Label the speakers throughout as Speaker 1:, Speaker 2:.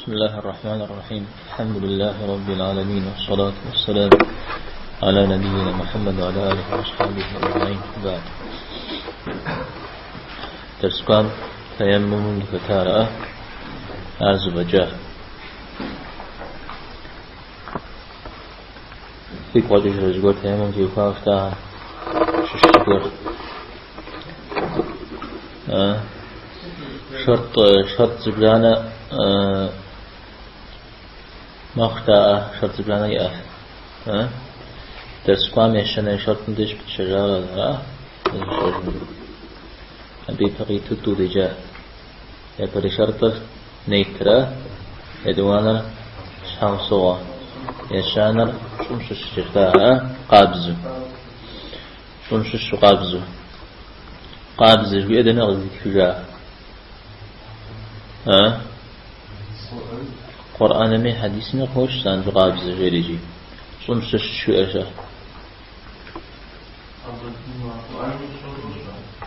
Speaker 1: بسم الله الرحمن الرحيم. الحمد لله رب العالمين، والصلاة والسلام على نبينا محمد وعلى آله وأصحابه أجمعين. بعد، درس кӏуам تيمم дыхэтара, ар зэфӏэкӏа. Фигу къэкӏыжрэ зыгуэр تيمم теухуауэ щытахэм щыщ зыгуэр? Шэрт зыбжанэ мэхъу жытаӏэ, шэрт зыбжанэ иӏэщ. Дерс кӏуам ещанэ шэртым деж пытщэжауэ ара? Абы ипэ къиту тӏу деджа. Япэрей шэртыр нейтра, етӏуанэр щхьэусыгъуэ, ещанэр щӏым щыщ жытаӏэ, къабзэу. Щӏым щыщу къабзэу. Къабзэ жыхуиӏэр дэнэ къыздитхыжа? А? Къурӏэнми хьэдисми къыхощ занщӏэу къабзэ жери икӏи. Щӏым щыщ жыхуиӏэр щэ?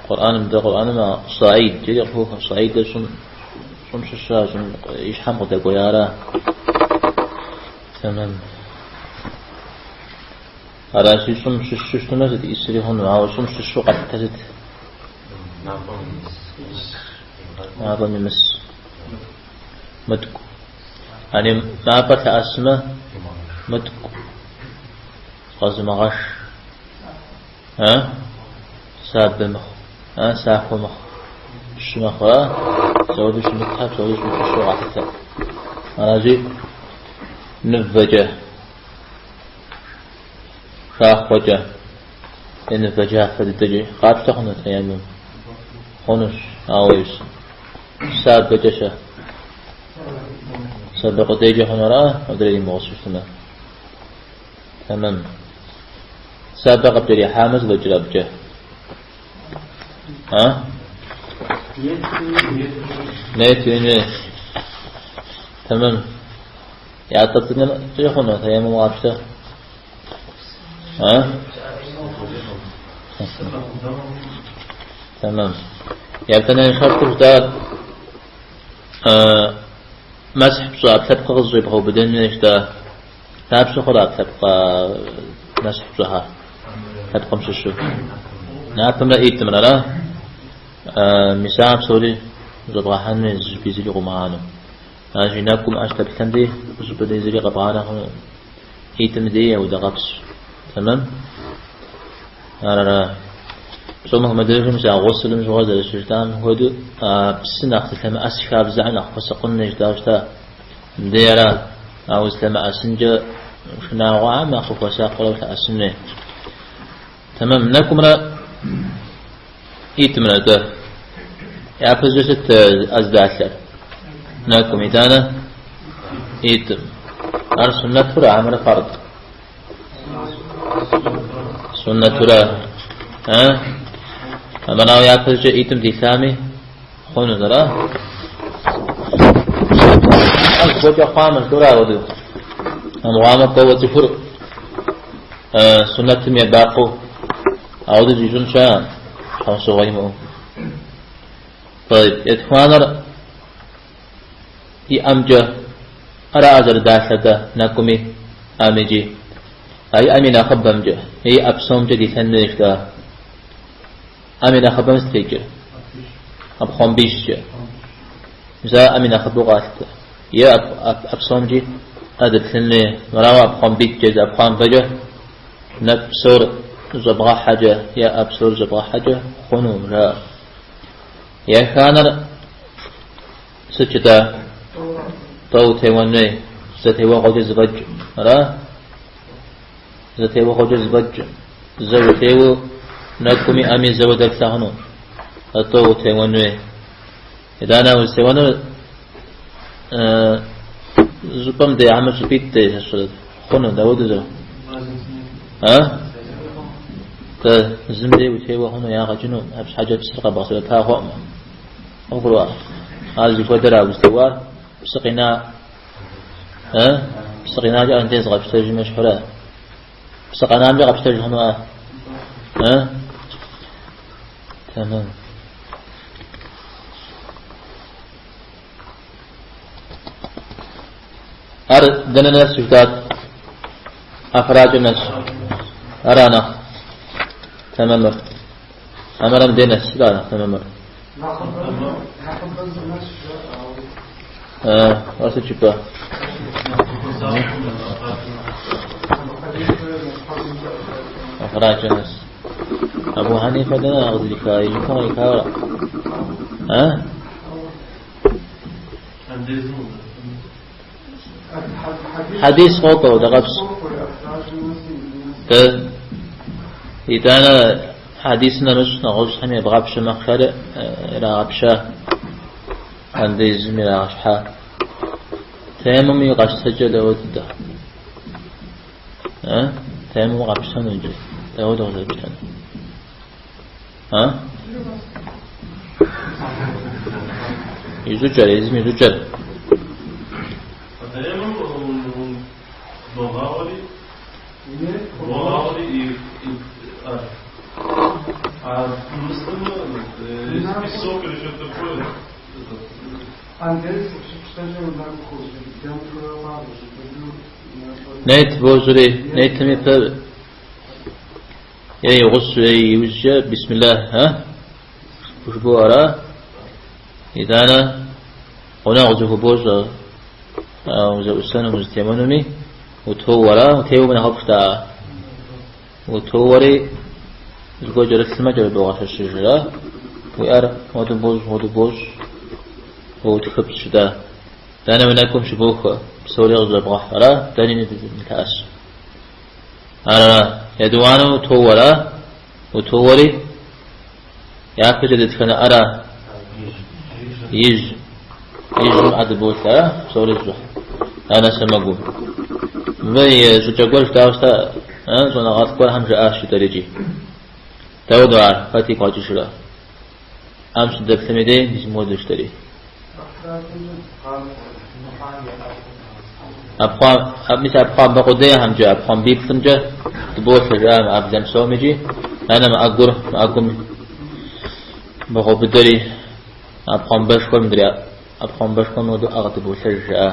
Speaker 1: Къурӏэным, дэ Къурӏэным صعيد жери къыхохуэ. Саидыр щӏым щыща, щӏым и щхьэм къыдэкӏуеяра. Тэмэм. Аращи, щӏым щыщу щытмэ, сыт исри хъуну, ауэ щӏым щыщу къэлъытэ сыт? Мафӏэм имыс. Мыткӏу. Ани мафӏэр лъэӏэсмэ, мыткӏу. Къэзымыгъэш. А? Сабэ мыхъу. А? Сахуэ мыхъу. Щы мэхъу, а? Псэуэду щымытхэр, псэуэду щӏым щыщу къалъытэ. Аращи, нывэкӏэ. Пшахъуэкӏэ е нывэ джафэ дыдэкӏэ къапщтэ хъуну تيمم? Хъунущ, ауэ сабэкӏэ щэ? Сабэ къудейкӏэ хъуну ара, адрейр имыгъусэу щытмэ? Тэмэм. Сабэ къыпкӏэрихьамэ, зэфӏэкӏрэ абыкӏэ? А? Нет, не. Тэмэм. Ятӏэ цӏынэкӏэ хъуну تيمم къапщтэ? А? Тэмэм. Ятӏонэрэ шэртыр жытӏар мэсхь пщӏы ӏэпкълъэпкъыр къызэщӏебгъэубыдэн хуейщ жытӏа. Дапщэ хъурэ ӏэпкълъэпкъ мэсхь пщӏыхэр? Лъэпкъым щыщу. Напэмрэ ӏитӏымрэ, ара? Мис ахэр псори зэщӏэбгъэхьэн хуей, зыщӏыпӏи зыри къыумыгъанэу. Аращи, нэкӏум ӏэ щыдэплъэм дей, зыщӏыпӏэ дей зыри къэбгъанэ хъуну. ӏитӏым дей аудэкъэпсщ. Тэмэм? Ар ара. Псом хуэмыдэжу мис а гъусылым щыгъуэ зэрыщыжытӏам хуэдэу, а псы нэхъ зылъэмыӏэс хабзэхэр нэхъ хуэсакъын хуейщ жытӏауэ щыта. Мыдей ара, ауэ зылъэмыӏэсынкӏэ шынагъуэхэм нэхъ ухуэсакъыурэ улъэӏэсын хуей. Тэмэм, нэкӏумрэ ӏитӏымрэ атӏэ. Япэщӏыкӏэ сыт ӏэ зыдалъэр? Нэкӏум, итӏанэ ӏитӏым. Ар суннэтура, хьэмэрэ фард? Суннэтура. А? Амэрауэ япэщӏыкӏэ ӏитӏым дилъами хъунущ, ара? Ар зыгуэркӏэ хъуамэ, жытӏэурэ апхуэдэу. Амыгъуамэ кӏуэуэ цӏыхур суннэтым ебакъуэу ауэдэу зищӏын щыӏэкъым, щхьэусыгъуэ имыӏэу. طيب, етхуанэр и ӏэмкӏэ ара ӏэ зэрыдалъэ-тӏэ нэкӏуми ӏэм икӏи. А и ӏэм и нэхъыбэмкӏэ, е и ӏэ псомкӏэ дилъэн хуейщ жытӏа. ӏэм и нэхъыбэм сыт къикӏыр? Ӏэпхъуамбищкӏэ. Мис ар ӏэм и нэхъыбэу къалъытэ. Е ӏэ псомкӏи ӏэ дэплъэн хуей. Мырауэ ӏэпхъуамбитӏкӏэ, зы ӏэпхъуамбэкӏэ нэкӏу псор щӏэбгъэхьэкӏэ е ӏэ псор щӏэбгъэхьэкӏэ хъуну жаӏэ. Еханэр сыт жытӏа? Тӏэу теуэн хуей, зэ теуэгъуэкӏэ зэфӏэкӏ. Ара? Зэ теуэгъуэкӏэ зэфӏэкӏ. Зэ утеуэу нэкӏуми ӏэми зэуэ дэплъэ хъуну. Тӏэу утеуэн хуей. Итӏанэ узытеуэнур щӏыпӏэм дей хьэмэ щӏыпӏитӏ дей хъуну, дауэдэу зэрыхъу? А? Тэ зым дей утеуэ хъуну ягъэкӏыну, абы щхьэкӏэ псыр къэбгъэсэбэпа хъуӏым. Къывгурыӏуа? Ар зыхуэдэр а узытеуар псы къина, а? Псы къинакӏэ андез къэпщтэжым ещхьурэ. Псы къэнамкӏэ къэпщтэж хъуну, а? А? Тэмэм. Ар дэнэ нэс жытӏат? ӏэфракӏэм нэс. Ара нэхъ тэмэмыр. Амэрэм де нэс, сыт ар нэхъ тэмэмыр? Ар сыт жыпӏэ? ӏэфракӏэм нэс. Абу Хьэнифэ дэнэ къыздриха? И жыпэм кърихауэ? А? Хьэдис къокӏуэ дакъэпс. Дэ итӏанэ хьэдисым нэмыщӏ нэгъуэщӏхэми ебгъапщэ мэхъу жари ирагъэпща, андезым ирагъэщхьа. Тэмэмым и къэщтэкӏэ дауэ дыдэ? Тэмэму къэпщтэну иджы? Дауэ дыкъызэрыпщтэну? А? И щӏыкӏэр, езым и щӏыкӏэр. Нет бощӏри, нетым ипэ Е и гъусэу, е иужькӏэ бисмиллах, а? Жыбоӏэ ара? Итӏанэ гъунэгъу зыхубощӏэ, узэӏусэнум, узытеуэнуми, утоуэ ара? Утеуэмэ нэхъыфӏщ да. Утоуэри зыгуэр кӏэрылъмэ кӏэрыбогъэлъэщыж ара? Уи ӏэр уэду бощӏ, уэду бощӏ, боутхыпщӏ да. Итӏанэ уи нэкӏум щыбохуэ, псори къызэбгъэхь ара? Дэни нылъэӏэс. Ара, етӏуанэу утоуэ ара, утоуэри, япэкӏэ дэтхэнэ ӏэра? Ижь. Ижьым ӏэ дыболъэ, ара? Псори щӏыхь. Анэ сэмэгум. Мыбы и щӏыкӏэ гуэр жытӏауэ щыта, щӏэныгъэлӏ гуэрхэм жаӏащ жытӏэр икӏи. Дауэдэу ар, хэт игу къэкӏыжрэ? ӏэм щыдэплъэм и дей, мис мыуэдэу жытӏэри. Мис ӏэпхъуамбэ къудейхэмкӏэ, ӏэпхъуамбиплӏымкӏэ дыболъэ жаӏэ мы ӏэблэм псом икӏи, итӏанэ мы ӏэгур, мы ӏэгум богъэубыдэри, ӏэпхъуамбэшхуэр мыдрей ӏэпхъуамбэшхуэм хуэдэу ӏэ къыдыболъэж жаӏэ.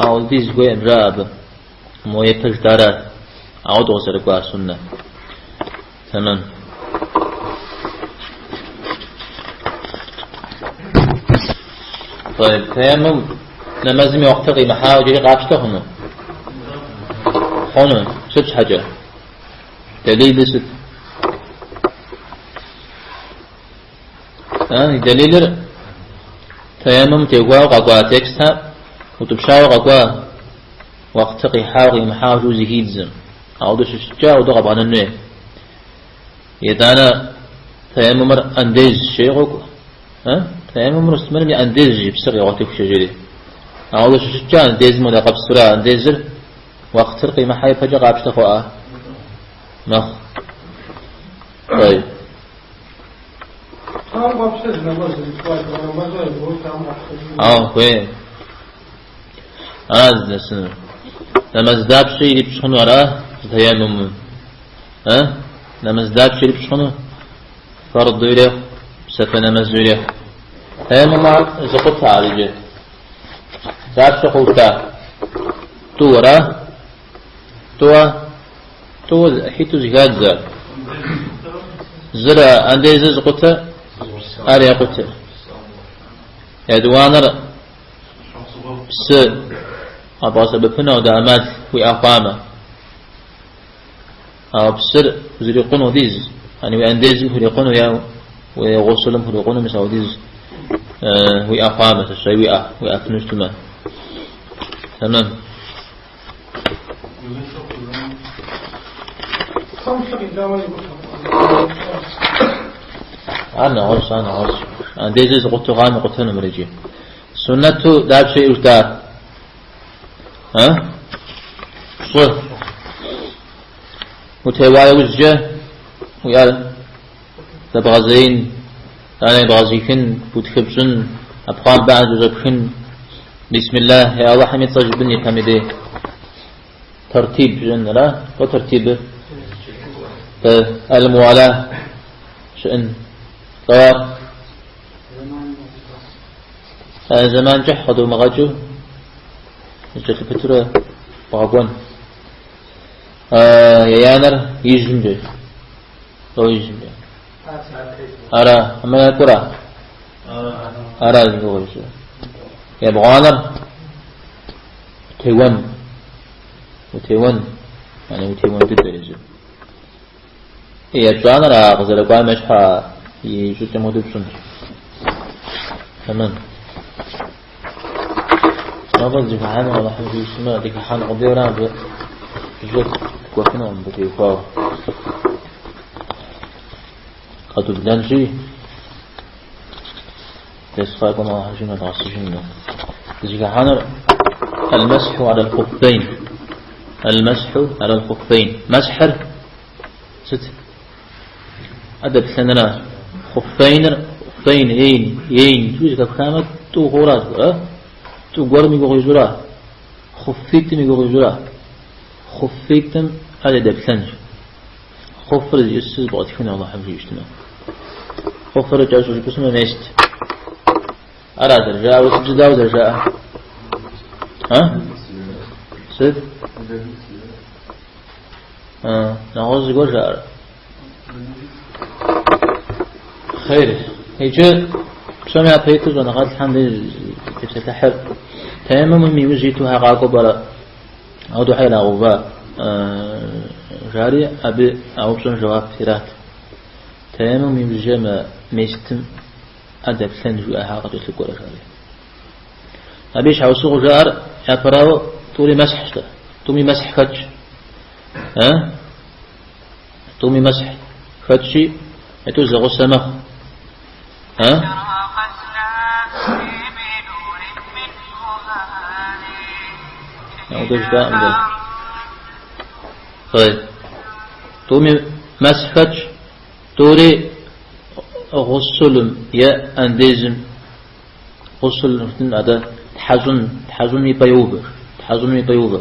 Speaker 1: Ауэ дыз хуейкъым жаӏэ абы. Мо япэ жытӏара, ауэ дыкъызэрыкӏуа суннэ. Тэмэм. طيب تيمم нэмэзым и уахътыр къимыхьауэ иджыри къапщтэ хъуну? Хъуну. Сыт щхьэкӏэ? Дэлилыр сыт? И дэлилыр тэмэмым теухуауэ къэкӏуа текстхэр утӏыпщауэ къэкӏуа уахътыр къихьауэ къимыхьауэ жу зыхидзым. Ауэдэу щыщыткӏэ, ауэдэу къэбгъэнэн хуей. Итӏанэ тэмэмыр андез жери къокӏуэ. Тэмэмыр муслъымэным и андез жи псы къигъуэтыхукӏэ жери. Ауэдэу щыщыткӏэ андезым удэкъэпсурэ андезыр уахътыр къимыхьэ ипэкӏэ къапщтэ хъуӏэ? Мэхъу. طيب. Ау, хуей. Ара зыдэсынур. Нэмэз дапщэ ирипщӏ хъуну ара зытаеммумым? А? Нэмэз дапщэ ирипщӏ хъуну? Фарду ирехъу, псапэ нэмэзу ирехъу. Таеммумыр зыкъутэ ар иджы. Дапщэ къута? Тӏу ара? Тӏуа? Тӏу ӏыхьитӏу зыхадзэ. Зыр андезыр зыкъутэ, ар якъутэ. Етӏуанэр псы къэбгъэсэбэпыну ауэдэ ӏэмал уиӏэ хъуамэ. Ауэ псыр узрикъун хуэдиз, яни уи андезым хурикъуну е уи гъусылым хурикъуну мис ауэдиз уиӏэ хъуамэ, сэ уиӏэ, уиӏэфыну щытмэ. Тэмэм. Ар нэгъуэщӏ, ар нэгъуэщӏ. Андезыр зыкъутэу хъуам икъутэну мыр иджы. Суннэту дапщэ иӏэу жытӏар? А? Пщӏы. Утеуа иужькӏэ уи ӏэр зэбгъэзеин, итӏанэ ебгъэзихын, бутхыпщӏын, ӏэпхъуамбэхэр зэщӏэпхын. Бисмиллах, я Аллахьым и цӏэ жыпӏэн ипэм и дей. Тэртиб щыӏэн, ара? Лӏо тэртибыр? Аль-муала щыӏэн. Лӏо ар? Зэман кӏыхь къыдумыгъэкӏыу. Зэкӏэлъыпытурэ бгъэкӏуэн. Еянэр ижьымкӏэ. Лӏо ижьымкӏэ. Ара, амэ екӏура? Ара зи гугъу ищӏыр. Ебгъуанэр утеуэн. Утеуэн, яни утеуэн дыдэр езыр. Епщӏанэр а къызэрыкӏуам ещхьа и щӏыкӏэм хуэдэу пщӏынщ. Тэмэм. Нобэ дызыхыхьэну Алыхьым жиӏэмэ, дыхыхьэн къудейуэра абы жьэ ткӏуэфынукъым абы теухуауэ. Къэдублэнщи, дерс къакӏуэм Алыхьым жиӏэмэ дгъэсыжыну. Дызыхыхьэнур المسح على الخفين. المسح على الخفين. Мэсхьыр сыт? ӏэ дэплъэнра? Хъуфейныр, хъуфейн, ейн, ейн, жыпӏэу зэхэпхамэ, тӏу хъура, а? Тӏу гуэрым и гугъу ищӏура? Хъуфитӏым и гугъу ищӏура? Хъуфитӏым ӏэ дэплъэнщ. Хъуфыр зиӏысыр зэпкърытхыну Алыхьым жиӏэщтмэ. Хъуфыр кӏэщӏу жыпӏэсмэ мест. Ара зэрыжаӏэ, урысыбзэ дауэ зэрыжаӏэ? А? Сыт? Нэгъуэщӏ зыгуэр жаӏэр. Хъейр. Иджы псом япэ иту щӏэныгъэлӏхэм деж тепсэлъыхьыр тэеммумым и ужь иту хьэ къакӏуэ пӏэрэ? Ауэдэу хьэ ирагъэува жари абы а упщӏэм жэуап ират. Тэеммумым и ужькӏэ мы местым ӏэ дэплъэн жиӏэ хьэ къыкӏэлъыкӏуэрэ жари. Абы и щхьэусыгъуэу жаӏэр япэрауэ тӏури мэсхьщ-тӏэ. Тӏуми мэсхь хэтщ. Э? Тӏуми мэсхь хэтщи, итӏу зэгъусэ мэхъу. Э? Ауэдэ жытӏакъым дэ. Хъейр. Тӏуми мэсхь хэтщ. Тӏури гъусулым е андезым Гъусул атӏэ тхьэщӏын, тхьэщӏыным и пӏэ йоувэ, тхьэщӏыным и пӏэ йоувэ.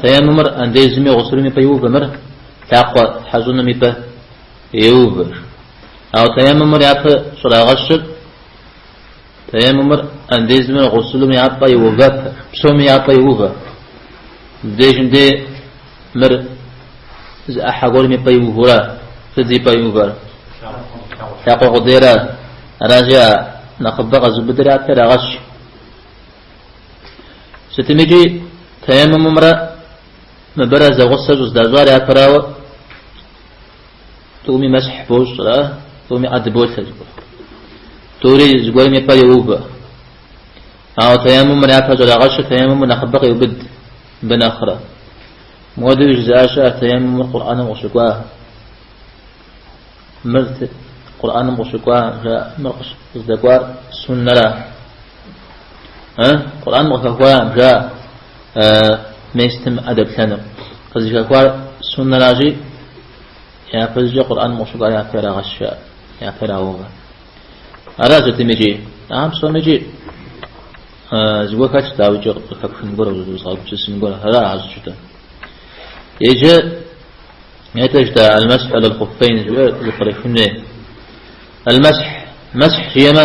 Speaker 1: Тэеммумыр андезми гъусулым и пӏэ йоувэ, мыр лъакъуэ тхьэщӏыным и пӏэ йоувэ. Ауэ тэеммумыр япэ щӏрагъэщыр, тэеммумыр андезымрэ гъусулым я пӏэ йоувэпэ, псоми я пӏэ йоувэ. Мыбдежым де мыр зы ӏыхьэ гуэрым и пӏэ иувэура? Сыт зи пӏэ иувэр? Лъакъуэ къудейра? Аращи, а нэхъыбэ къэзубыдыр япэ ирагъэщ. Сытымикӏи тэеммумымрэ мыбырэ зэгъусэ щӏыздащӏар япэрауэ тӏуми мэсхь бощӏрэ, тӏуми ӏэ дыболъэ зыгуэр. Тӏури зыгуэрым и пӏэ йоувэ. Ауэ тэеммумыр япэ щӏрагъэщыр тэеммумыр нэхъыбэ къеубыд мыбы нэхърэ. Мыуэдэуи жызыӏа щыӏэ тэеммумыр Къурӏэным къыщыкӏуа. Мыр Къурӏэным къыщыкӏуа, жаӏэ, мыр къыздэкӏуар суннэра. Къурӏэным къыхэхуа, жаӏэ, местым ӏэ дэплъэныр. Къызыхэхуар суннэращи, япэ щӏыкӏэ Къурӏэным къыщыкӏуар япэ ирагъэщ, жаӏэ, япэ ирагъэувэ. Ара сытымикӏи, ахэм псомикӏи зыгуэр хэлъщ, дауикӏи къыхэпхын гуэр, узыгъэгупсысын гуэр, ара ар щӏыщытыр. Иджы етӏэжта المسح على الخفين жиӏэр зэпкърыхын хуей. المسح, мэсхь жиӏэмэ,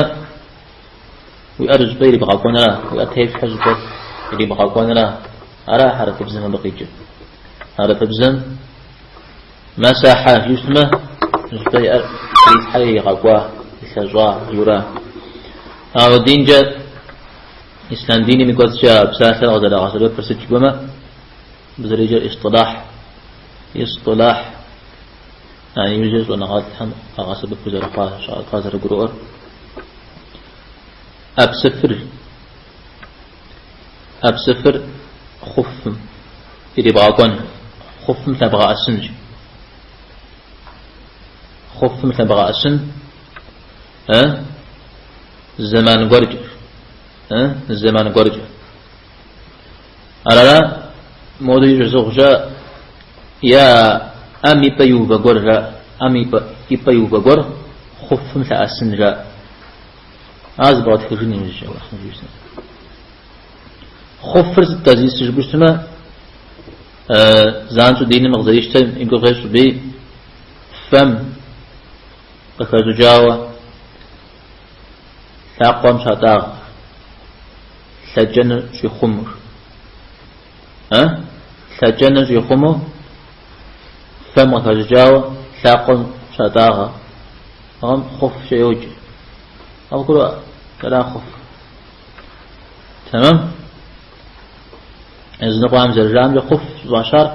Speaker 1: уи ӏэр щӏыпӏэ ирибгъэкӏуэнра, уи ӏэр теплъхьэ щӏыпӏэ ирибгъэкӏуэнра, ара хьэрыпыбзэм абы къикӏыр. Хьэрыпыбзэм Мэсэхьэ жиӏэмэ, щӏыпӏэ и ӏэр трилъхьэ игъэкӏуа, илъэщӏа жиӏэура. Ауэ динкӏэ, ислъам диным и кӏуэцӏкӏэ а псалъэр къызэрагъэсэбэпыр сыт жыпӏэмэ, абы зэреджэр истилахь, истилахь, а иужькӏэ щӏэныгъэлӏхэм къагъэсэбэпу зэрыхъуа, къазэрыгурыӏуэр. ӏэпсыфыр, ӏэпсыфыр хъуфым ирибгъэкӏуэн, хъуфым лъэбгъэӏэсынщ. Хъуфым лъэбгъэӏэсын, э, зэман гуэркӏэ, э, зэман гуэркӏэ. Арара, модэу ищӏызыгъукӏэ, е ӏэм и пӏэ иувэ гуэр жаӏэ, ӏэм и пӏэ иувэ гуэр хъуфым лъэӏэсын жаӏэ. Ар зэпкърытхыжын иужькӏэ, Алыхьым жиӏэу. Хъуфыр сыт дэ зиӏысыр жыпӏэу щытмэ, занщӏэу диным къызэрищтэм и гугъу ещӏ абы фэм къыхэщӏыкӏауэ лъакъуэм щатӏагъ лъэкӏэныр щӏихъумэу. Лъэкӏэныр щӏихъумэу фэм къыхэщӏыкӏауэ лъакъуэм щатӏагъэ. Абым хъуфкӏэ йоджэ. Абы гурыӏуэ, ара хъуф. Тэмэм? Языныкъуэхэм зэрыжаӏэмкӏэ хъуф щӏыфӏащар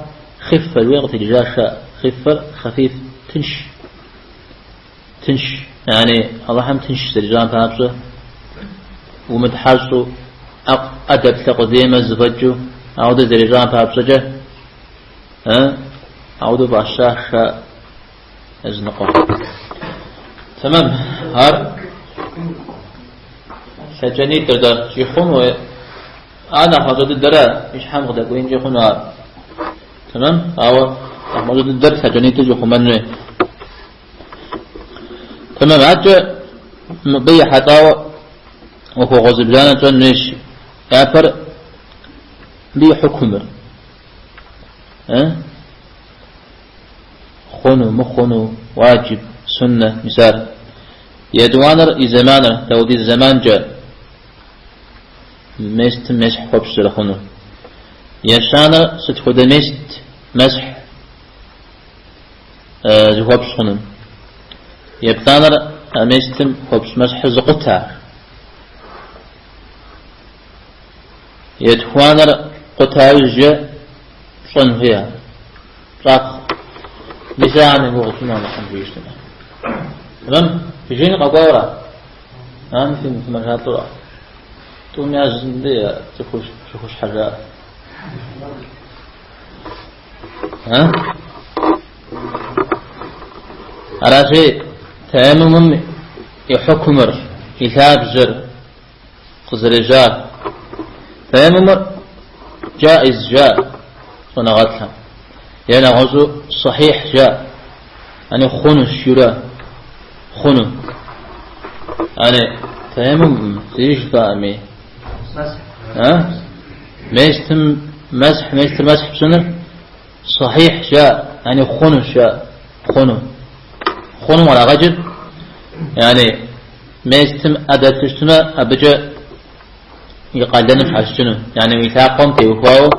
Speaker 1: хифэ жыхуиӏэм къытекӏыжащ жаӏэ. Хифэр хъэфиф, тынш. Тынш, яни Алыхьым тынш зэрищӏам папщӏэ, умытхьэщӏу, ӏэ дэплъэ къудеймэ зэфӏэкӏыу, ауэдэу зэрищӏам папщӏэкӏэ, ауэдэу фӏащащ жаӏэ языныкъуэхэм. Тэмэм, ар лъэкӏэнитӏыр дэ щӏихъумэу, ар нэхъ мащӏэ дыдэрэ и щхьэм къыдэкӏуеинкӏи хъуну ар. Тэмэм, ауэ нэхъ мащӏэ дыдэр лъэкӏэнитӏыр щӏихъумэн хуей. Тэмэм, адэкӏэ мыбы ехьэлӏауэ ӏуэхугъуэ зыбжанэ тщӏэн хуейщ. Япэр мыбы и хьукумыр. Хъуну, мыхъуну, уаджиб, суннэ, мис ар. Етӏуанэр и зэманыр, дауэдиз зэманкӏэ местым месхь хуэпщӏ зэрыхъунур. Ещанэр сыт хуэдэ мест месхь зыхуэпщӏ хъунум. Еплӏанэр а местым хуэпщӏ мэсхьыр зыкъутар. Етхуанэр къута иужькӏэ пщӏэн хуей ар. Пщӏапхъэ. Мис ахэм я гугъу тщӏыну Алыхьым жиӏэщтымэ. Тэмэм, фи жеин къэкӏуауэра? Ам фымэжалӏэура? Тӏум язым дэ цӏыху щыхущхьэ жаӏэ. Аращи, тэеммумым и хьукумыр, и лъабжьэр къызэрежьар. Тэеммумыр джаиз жаӏэ щӏэныгъэлӏхэм. Е нэгъуэщӏу сахихь жаӏэ. Ани хъунущ журэ, хъуну. Ани тэеммум зыри жыфӏаӏыми. Местым мэсхь, местыр мэсхь пщӏыныр сахихь жаӏэ, яни хъунущ жаӏэ, хъуну. Хъунум кърагъэкӏыр, яни местым ӏэ дэлъу щытмэ, абыкӏэ и къалэным щхьэщыкӏыну, яни уи лъакъуэм теухуауэ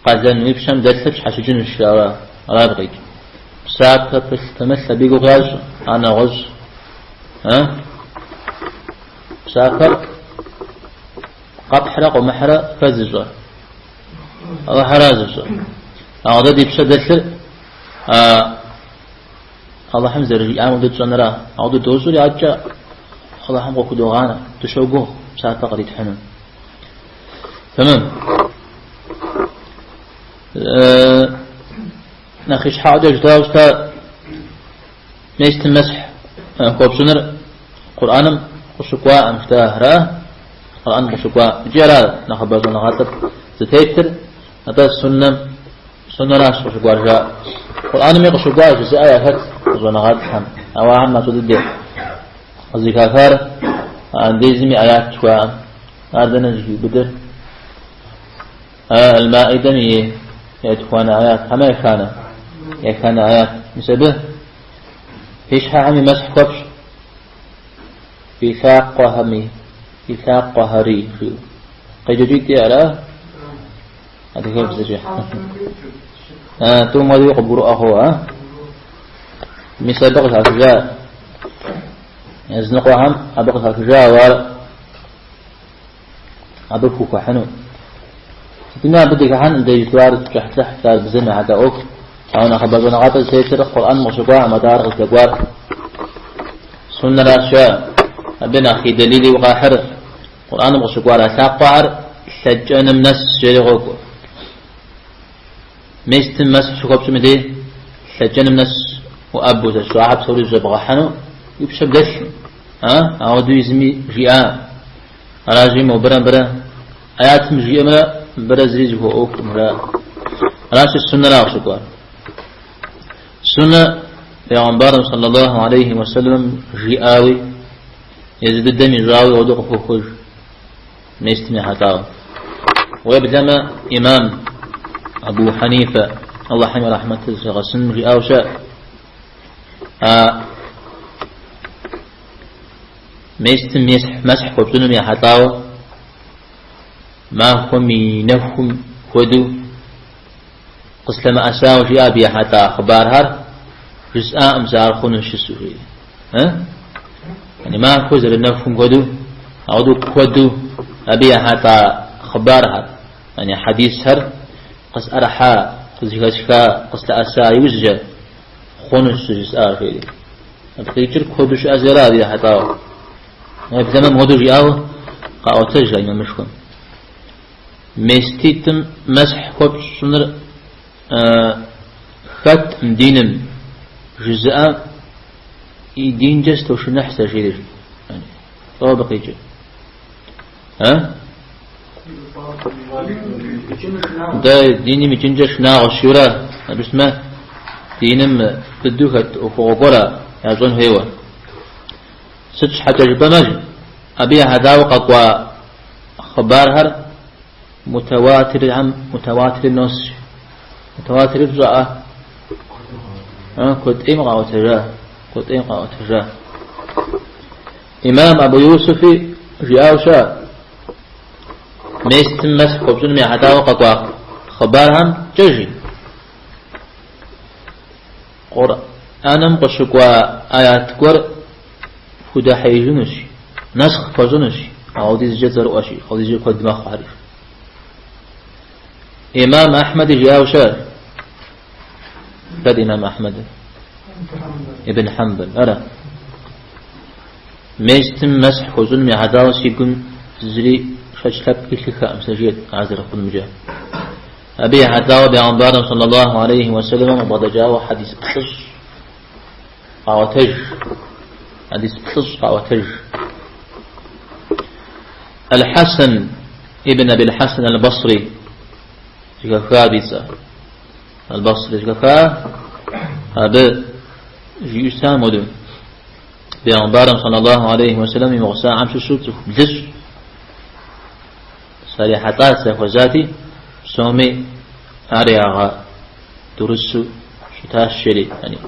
Speaker 1: къалэн уи пщэм дэлъыр пщхьэщыкӏынущ, жаӏэу ара абы къикӏ. Псапэ пылъ пымылъ абы и гугъу ящӏ, ар нэгъуэщӏ. Псапэр къэпхьрэ къомыхьрэ хэт зыщӏэр? Алыхьыра зыщӏэр. Ауэ дэ ди пщэ дэлъыр Алыхьым зэрыжиӏам хуэдэу тщӏэныра. Ауэдэу дощӏри адэкӏэ Алыхьым къыхудогъанэ, дыщогугъ псапэ къритхьыну. Тэмэм. Нэхъ ищхьэӏуэкӏэ жытауэ щыта местым мэсхь хуэпщӏыныр Къурӏэным къыщыкӏуаӏым жытара, Къурӏэным къыщыкӏуа. Икӏи ара нэхъыбэ щӏэныгъэлӏыр зытетыр, атӏэ суннэм, суннэращ къыщыкӏуар жаӏэ. Къурӏэнми къыщыкӏуа жызыӏэ яхэт щӏэныгъэлӏхэм, ауэ ахэм мащӏэ дыдэ къызыхахар андезым и аят жыхуаӏэм. Ар дэнэ зыхиубыдэр? Аль-Маидэм и етхуанэ аят, хьэмэ еханэ? Еханэ аят. Мис абы фи щхьэхэми мэсхь хуэфщӏ, фи лъакъуэхэми, фи лъакъуэхэри, жиӏэу. Къеджэкӏитӏи ара? Адыгэбзэкӏэ. Тӏум хуэдэуи къыбгурыӏуэ хъууэ, а? Мис абы къыхахыжа, языныкъуэхэм абы къыхахыжа, ауэ ар абы пхухуэхьыну. Сытми абы дыхыхьэнкъым дэ иджыпсту ар кӏыхьлӏыхьщ, ар бзэм ехьэлӏа ӏуэху. Ауэ нэхъыбэ щӏэныгъэлӏыр зытетыр Къурӏэным къыщыкӏуаӏым, атӏэ ар къыздэкӏуар суннэращ жаӏэ. Абы нэхъ и дэлили къахьыр Къурӏэным къыщыкӏуар а лъакъуэхэр лъэкӏэным нэс жери къокӏуэ. Местым мэсхь щыхуэпщӏым и дей лъэкӏэным нэс уӏэбу зэщӏ, ахэр псори зыщӏэбгъэхьэну уи пщэм дэлъым. А? Ауэдэуи зыми жиӏа. Аращи, мобырэ мыбырэ аятым жиӏэмрэ мыбырэ зыри зыхуэӏуэхукъым жаӏэ. Аращи, суннэра къыщыкӏуар. Суннэ Пейгъэмбарым саллаллаху алейхи уэсэлэм жиӏауи, езы дыдэм ищӏауи ауэдэу къыхохуэж местым ехьэлӏауэ. Уеблэмэ, имам Абу Хьэнифэ, Аллахьым и рахьмэтыр зылъигъэсын, жиӏауэ щыӏэ. А местым месхь, мэсхь хуэпщӏыным ехьэлӏауэ махуэм и нэхум хуэдэу къыслъэмыӏэсауэ жиӏа абы ехьэлӏа хъыбархэр жысӏакъым сэ ар хъуну жысӏэу жиӏэ. Яни махуэр зэрынэхум хуэдэу, ауэдэу куэду абы ехьэлӏа хъыбархэр, яни хьэдисхэр къысӏэрыхьа, къызэхэсха, къыслъэӏэса иужькӏэ хъунущ щыжысӏар, жери. Абы къикӏыр куэду щыӏэ зэра абы ехьэлӏауэ. Уеблэмэ мыуэдэу жиӏауэ къаӏуэтэж а имамышхуэм. Меститӏым мэсхь хуэпщӏыныр хэткъым диным жызыӏэ и динкӏэ сытошыныхь сэ жери. Лӏо абы къикӏыр? А? Дэ диным икӏынкӏэ шынагъуэщ жиӏэурэ, абы щытмэ, диным быдэу хэт ӏуэхугъуэ гуэрэ ящӏэн хуейуэ. Сыт щхьэкӏэ жыпӏэмэ, абы ехьэлӏауэ къэкӏуа хъыбархэр мутауатирхэм мутауатирым нос. Мутауатирыр пщӏэӏэ? Куэд ӏейм къаӏуэтэжа, куэд ӏейм къаӏуэтэжа. Имам Абу Юсуфи жиӏауэ щыӏэ, местым мэсхь хуэпщӏыным ехьэлӏауэ къэкӏуа хъыбархэм кӏэжи. Къурӏэным къыщыкӏуа аят гуэр пхудэхьеижынущ, нэсхъ пхуэщӏынущ, ауэдизкӏэ цӏэрыӏуэщи, ауэдизкӏэ куэд мэхъухэр. Имам Ахьмэди жиӏауэ щыӏэщ. Хэт Имам Ахьмэдыр? Ибн Хьэмбэл. Ара? Местым мэсхь хуэщӏыным ехьэлӏауэ си гум зыри шэч лъэпкъ илъыхэкъым, сэ жиӏэт ар зэрыхъунумкӏэ. Абы ехьэлӏауэ бегъымбарым саллаллаху алейхи уэсэлэмым къыбгъэдэкӏауэ хьэдис плӏыщӏ къаӏуэтэж. Хьэдис плӏыщӏ къаӏуэтэж. Аль-Хьэсэн ибн Абил Хьэсэн Аль-Басри зэхэфха абы и цӏэ. Аль-Басри зэхэфха абы жиӏэу щыта моду. Бегъымбарым саллаллаху алейхи уэсэлэм имыгъусахэм щыщу цӏыху блыщӏ сарихьэлӏат, сахуэзати, псоми ар ягъэдурысу щытащ, жери, яни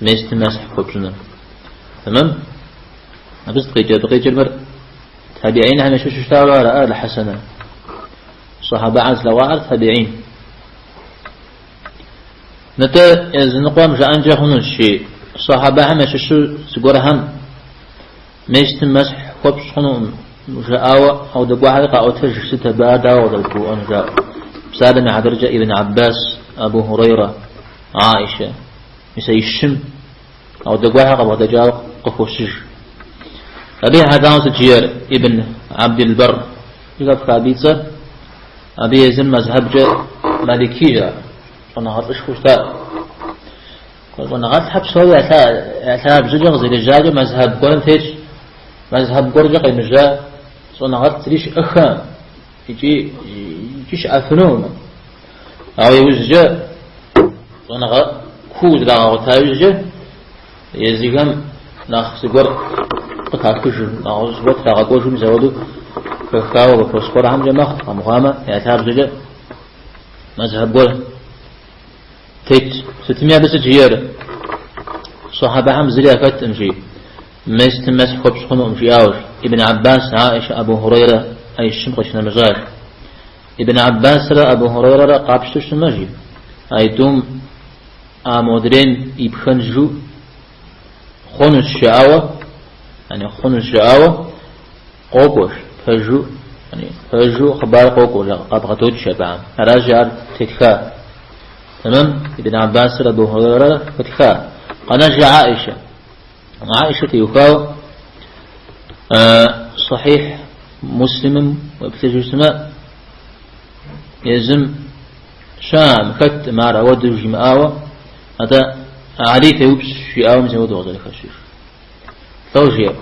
Speaker 1: местым мэсхь хуэпщӏыныр. Тэмэм? Абы сыт къикӏыр? Абы къикӏыр мыр табиинхэм ящыщу щытауэ ара Аль-Хьэсэныр? Сахьабэхэр зылъэгъуахэр табиин. Нтӏэ языныкъуэм жаӏэнкӏэ хъунущи, сахьабэхэм ящыщу зыгуэрхэм местым мэсхь хуэпщӏ хъунукъым жаӏауэ, ауэдэ гуэрхэри къаӏуэтэж, сыт абы ар дауэ къызэрыбгурыӏуэнур жаӏэу. Псалъэм и хьэтыркӏэ Ибн Аббас, Абу Хурейрэ, Аишэ, мис а ищым ауэдэ гуэрхэр къабгъэдэкӏауэ къыхощыж. Абы ехьэлӏауэ сыт жиӏэр Ибн Абдил-Барр? Зэхэфха абы и цӏэр? Абы езым мэзхьэбкӏэ малики жаӏэ, щӏэныгъэлӏышхуэу щыта. Щӏэныгъэлӏхэр псори я лъабжьэкӏэ къызэрежьакӏэ мэзхьэб гуэрым тетщ. Мэзхьэб гуэркӏэ къемыжьа щӏэныгъэлӏ зыри щыӏэххэкъым икӏи икӏи щыӏэфынукъым. Ауэ иужькӏэ щӏэныгъэ куу зрагъэгъуэта иужькӏэ езыхэм нэхъ зыгуэр къыхахыжу, нэгъуэщӏ зыгуэр трагъэкӏуэжу мис ауэдэу хэхауэ вопрос гуэрхэмкӏэ мэхъу, къэмыхъуамэ я лъабжьэкӏэ мэзхьэб гуэр тет. Сытми абы сыт жиӏэр? Сахьабэхэм зыри яхэткъым, жи. Местым мэсхь хуэпщӏ хъунукъым, жиӏауэ. Ибн Аббас, Аишэ, Абу Хурейрэ а ищым къыщынэмыщӏащ. Ибн Аббасрэ Абу Хурейрэрэ къапщтэу щытмэ, жи, аитӏум а модрейм и пхэнжу хъунущ жаӏауэ, яни хъунущ жаӏауэ къокӏуэ, пэжу, яни пэжу хъыбар къокӏуэ, къабгъэдокӏ абыхэм. Аращи ар тетха. Тэмэм, Ибн Аббасрэ Абу Хурейрэрэ хэтха. Къэнэжа Аишэ. Аишэ теухуауэ Сахихь Муслимым уеплъыжу щытмэ, езым щыӏэкъым, хэткъым ар ауэдэу жимыӏауэ, атӏэ Алий феупщӏ жиӏауэ мис ауэдэу къызэрыхэщыж. Лӏо жиӏэ.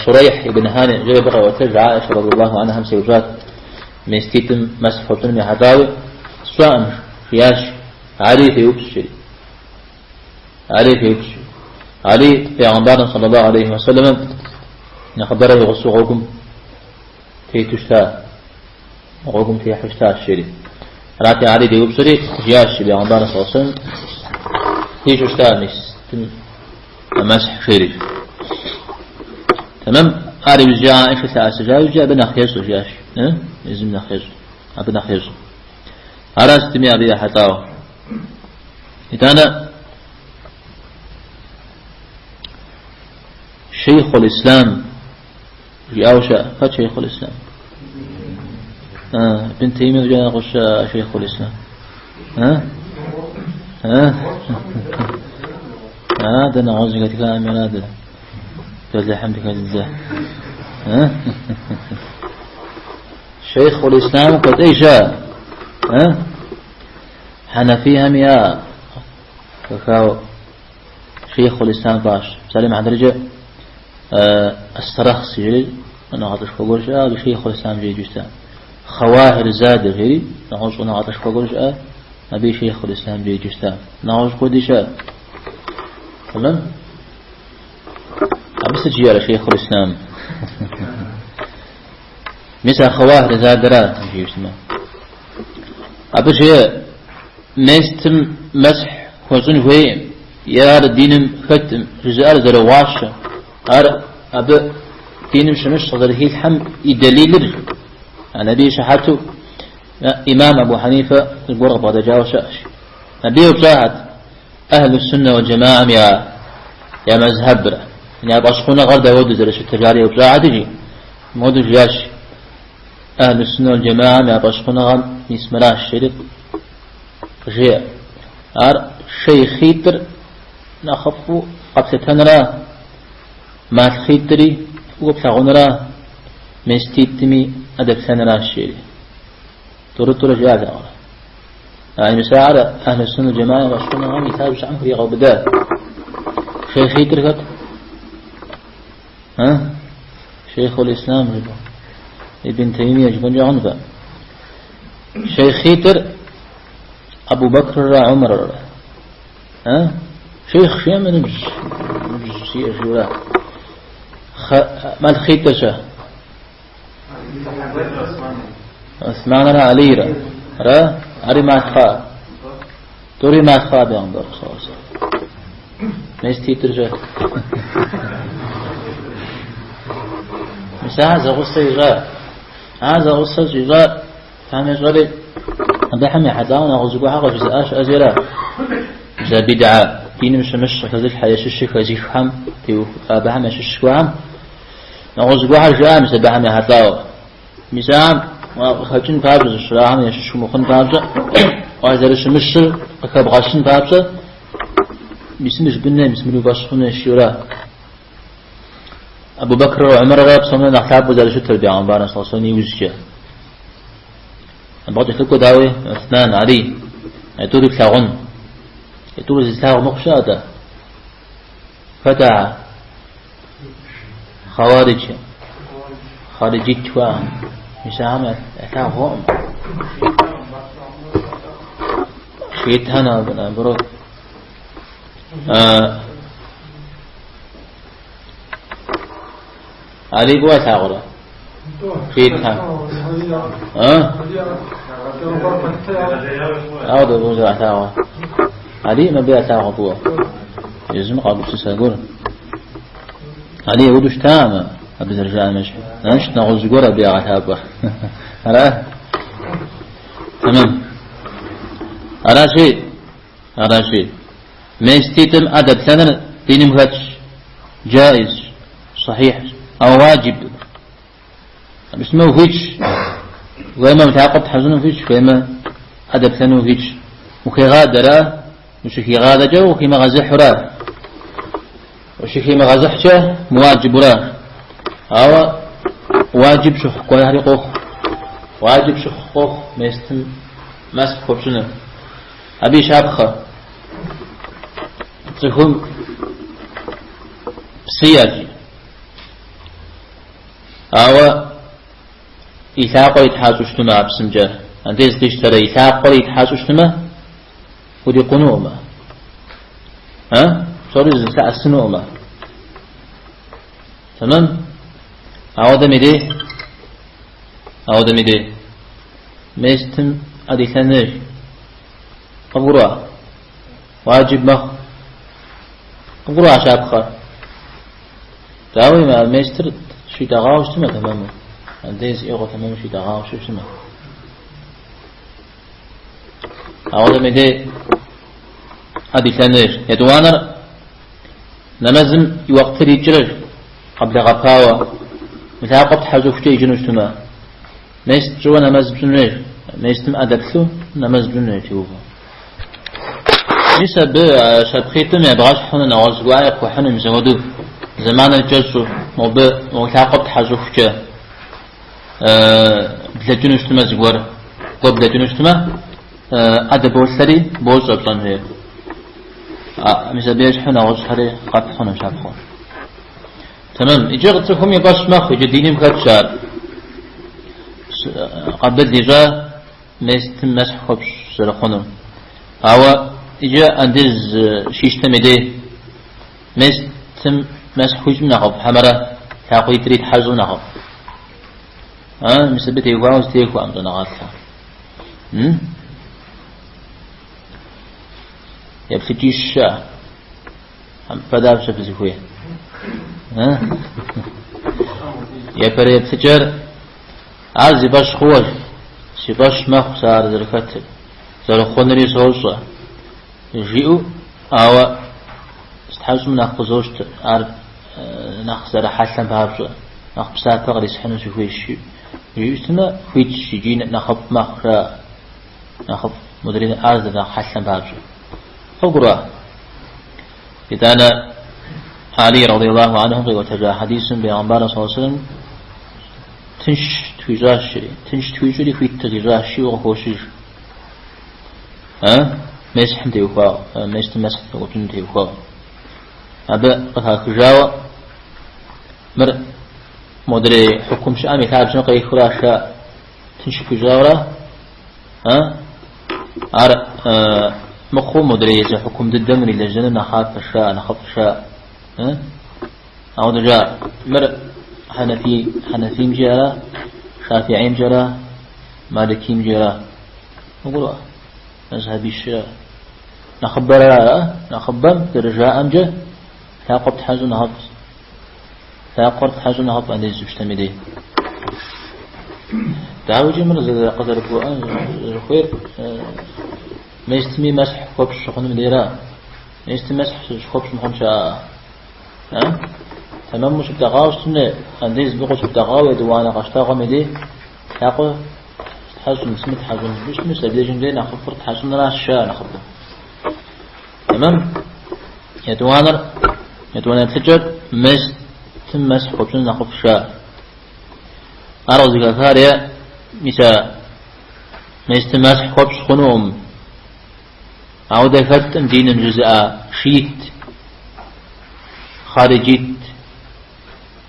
Speaker 1: Шурейхь ибн Хани жери абы къеӏуэтэж Аишэ радиаллаху анхам сеупщӏат меститӏым мэсхь хуэпщӏыным ехьэлӏауи, сщӏэкъым, жиӏащ, Алий феупщӏ, жери. Алий феупщӏ. Алий пегъэмбарым саллаллаху алейхи уэсэлэмым нэхъыбэрэ и гъусэу гъуэгум тету щыта, гъуэгум техьу щытащ, жери. Арати, Алий деупщӏри, жиӏащ пегъэмбарым саллаллаху алейхи уэсэлэм хуищӏу щыта местым мэсхь, жери. Тэмэм, ар иужькӏэ Аишэ лъэӏэсыжа иужькӏэ абы нэхъ ещӏэ, жиӏащ. Езым нэхъ ещӏэ. Абы нэхъ ещӏ. Ара сытми абы ехьэлӏауэ. Итӏанэ Шейхъул Ислам жиӏауэ щыӏэ. Хэт Шейхъул Ислам? Ибн Теймие нэгъуэщӏ Шейхъул Ислам. Дэ нэгъуэщӏ зэхэтхами ара дэ. Бэлыхьым дыхэзыдзэ. Шейхъул Ислам куэд ӏей щыӏэ. Хьэнэфийхэми я хэхауэ Шейхъул Ислам фӏащ. Псалъэм и хьэтыркӏэ Ас-Сарахси жери щӏэныгъэлӏышхуэ гуэр щыӏэ, абы Шейхъул Ислам жеджэу щыта. Хъэуахир Задэ жери нэгъуэщӏ щӏэныгъэлӏышхуэ гуэр щыӏэ, абы Шейхъул Ислам жеджэу щыта. Нэгъуэщӏ куэди щыӏэ. Тэмэм? Абы сыт жиӏэрэ Шейхъул Ислам? Мис а Хъэуахир Задэра жиӏэу щытмэ. Абы жеӏэ местым мэсхь хуэщӏын хуейкъым, е ар диным хэткъым, жызыӏэр зэрыгъуащэ. Ар абы диным щымыщ къызэрыхилъхьэм и дэлилыр, абы и щыхьэту имам Абу Хьэнифэ зыгуэр къыбгъэдэкӏауэ щыӏэщ. Абы еупщӏахэт Ахьлу Суннэ уал Джамаам я мэзхьэбыр, я фӏэщхъуныгъэр дауэду зэрыщытыр жари еупщӏахэт икӏи мыуэду жиӏащ. Ахьлу Суннэ уал Джамаам я фӏэщхъуныгъэм мис мыращ, жери жеӏэ. Ар шейхъитӏыр нэхъыфӏу къэплъытэнра, малъхъитӏри фӏыуэ плъагъунра, меститӏми ӏэ дэплъэнращ, жери. Тӏурытӏурэ жиӏащ ауэ. Ай мис ар Ахьлу Суннэ уал Джамаам я фӏэщхъуныгъэм и лъабжьэм хригъэубыда. Шейхъитӏыр хэт? А? Шейхъул Ислам жыпӏэу. Ибн Теймие жыпӏэнкӏэ хъункъэ? Шейхъитӏыр Абу Бэкррэ Умаррэ. А? Шейхъ жиӏэмэ ныбжь, ныбжь зиӏэ жиӏэура. Малъхъитӏыр-щэ? Усманрэ Алийрэ. Ра? Ари малъхъа. Тӏури малъхъа бегъымбар саллаллаху Меститӏыр-щэ? Мис ар зэгъусэ ищӏа. Ар зэгъусэ щӏищӏар Тхьэм ещӏэри, абыхэм ехьэлӏауэ нэгъуэщӏ зыгуэрхэр къыжызыӏа щыӏэзера. Мис а бидгьэ диным щымыщ къыхэзылъхьэ ящыщыр хэзыххэм абыхэм ящыщ гуэрхэм нэгъуэщӏ зыгуэрхэр жаӏэ мис абыхэм ехьэлӏауэ. Мис ахэм къыхэкӏын папщӏэ, зыщырахэм ящыщ умыхъун папщӏэ, уазэрыщымыщыр къыхэбгъэщын папщӏэ, мис мыр жыпӏэн хуей, мис мыр уи фӏэщ хъун хуейщ, жиӏэура. Абу Бэкррэ Умаррэ псом нэхъ лъапӏэу зэрыщытыр бегъымбар саллаллаху алейхи иужькӏэ. Абы къыкӏэлъыкӏуэ дауи Усман, Алий, а тӏури плъагъун. А тӏури зылъагъу мыхъу щыӏэ-тӏэ? Хэт ар? Хъэуаридж. Хъариджит хуаӏэм. Мис ахэм ялъагъукъым. Шиитхэр наоборот. Алий фӏыуэ ялъагъурэ? Шиитхэм. Ауэ дэ фӏыуэ зэралъагъур. Алий мыбы ялъагъу фӏыуэ. Езым къагупсыса гуэр. Алий апхуэдэу щытамэ, абы зэрыжаӏэм ещхь. Значит, нэгъуэщӏ зыгуэр абы ягъэлъапӏэ. Ара? Тэмэм. Аращи, Аращи, меститӏым ӏэ дэплъэныр диным хэтщ, джаизщ, сахихьщ, ауэ уаджиб. Абы щытмэ ухуитщ, ухуеймэ лъакъуэ птхьэщӏыну ухуитщ, ухуеймэ ӏэ дэплъэну ухуитщ. Ухегъадэра, ущыхигъадэкӏэ ухимыгъэзыхьура? Ущыхимыгъэзыхькӏэ мыуаджибура? Ауэ уаджиб щыхъу гуэрхэри къохъу. Уаджиб щыхъу къохъу местым мэсхь хуэпщӏыныр. Абы и щапхъэ. Цӏыхум псы иӏэщ. Ауэ и лъакъуэр итхьэщӏу щытмэ а псымкӏэ, андез къищтэрэ и лъакъуэр итхьэщӏу щытмэ, хурикъунукъымэ. А? Псори зылъэӏэсынукъымэ. Тэмэм? Ауэдэм и дей? Ауэдэм и дей. Местым ӏэ дилъэн хуейщ. Къыбгурыӏуа? Уаджиб мэхъу. Къыбгурыӏуа щапхъэр? Дауи, а местыр щитӏэгъауэ щытмэ тэмэму. Андез иӏыгъыу тэмэму щитӏэгъауэ щытмэ. Ауэдэм и дей ӏэ дилъэн хуейщ. Етӏуанэр нэмэзым и уэкътыр икӏрэ къэблэгъэпауэ, уи лъакъуэ птхьэщӏыхукӏэ икӏыну щытмэ, месх пщӏыуэ нэмэз пщӏын хуейщ. Местым ӏэ дэплъу нэмэз пщӏын хуейщ теувэу. Мис абы щапхъитӏым ебгъэщхь хъуну нэгъуэщӏ гуаи къыпхуэхьыну мис апхуэдэу зэманыр кӏэщӏу, мобы уи лъакъуэ птхьэщӏыхукӏэ блэкӏыну щытмэ зыгуэр, гуэр блэкӏыну щытмэ, ӏэ дыболъэри бощӏэ пщӏэн хуейр. Мис абы ещхьу нэгъуэщӏхэри къэпхь хъуну щапхъэу. Тэмэм. Иджы цӏыхум и фӏэщ мэхъу, иджы диным хэтщ ар. Къабыл ищӏа местым мэсхь хуэпщӏ зэрыхъунур. Ауэ иджы андез щищтэм и дей местым мэсхь хуищӏым нэхъыфӏ, хьэмэрэ лъакъуитӏри итхьэщӏым нэхъыфӏ? А, мис абы теухуауэ зэтехуэкъым щӏэныгъэлӏхэр. Еплъыкӏищ щыӏэ. Фэ дапщэ фызыхуей? Япэрей еплъыкӏэр ар зи фӏэщ хъууэ, си фӏэщ мэхъу сэ ар зэрыхэтыр, зэрыхъунури сощӏэ, жиӏэу, ауэ стхьэщӏым нэхъ къызощтэ, ар нэхъ зэрыхьэлъэм папщӏэ, нэхъ псапэ кърисхьыну сыхуейщ, жиӏэу щытмэ, хуитщ икӏи нэхъыфӏ мэхъу, жаӏэ, нэхъыфӏ, модрей ар зэрынэхъ хьэлъэм папщӏэ. Къывгурыӏуа? Итӏанэ Али радиаллаху анхум къиӏуэтэжа хьэдисым бегъымбар саллаллаху алейхи вассалам тынш тхуищӏащ жери, тынш тхуищӏри хуит дыкъищӏащ жиӏэу къыхощыж. А? Месхьым теухуауэ, местым мэсхь хуэпщӏыным теухуауэ. Абы къыхахыжауэ мыр модрей хьукум щыӏэм и лъабжьэм къехыуращ жаӏэ. Тынш хуищӏауэрэ, а? Ар мыхъуу модрей езы хьукум дыдэм урилэжьэну нэхъапэщ жаӏэ, нэхъыфӏщ жаӏэ. Ауэдэ жаӏэ. Мыр хьэнэфи, хьэнэфимкӏи ара, шафиӏимкӏи ара, маликимкӏи ара. Къывгурыӏуа? Мэзхьэбищыр ара. Нэхъыбэр ара, нэхъыбэм зэрыжаӏэмкӏэ лъакъуэ птхьэщӏу нэхъыфӏщ. Лъакъуэр птхьэщӏу нэхъыфӏ андез ущтэм и дей. Дауикӏи мыр къызэрыбгурыӏуэн зэрыхуейр местми мэсхь хуэпщӏ щыхъунум дейра. Местым мэсхь щыхуэпщӏ мыхъун щыӏэ. Тэмэму щыптӏэгъауэ щытмэ, андез мыбы къыщыптӏэгъауэ етӏуанэ къэщтэгъуэм и дей лъакъуэ стхьэщӏын, сымытхьэщӏын жыпӏэу щытмэ, мис абдежым дей нэхъыфӏыр тхьэщӏынращ жаӏэ нэхъыбэм. Тэмэм? Етӏуанэр, етӏуанэ еплъыкӏэр местым мэсхь хуэпщӏын нэхъыфӏщ жаӏэ. Ар къызыхэхар е мис а местым мэсхь хуэпщӏ хъунукъым. Ауэдэ хэткъым диным жызыӏэ шиит, хъариджит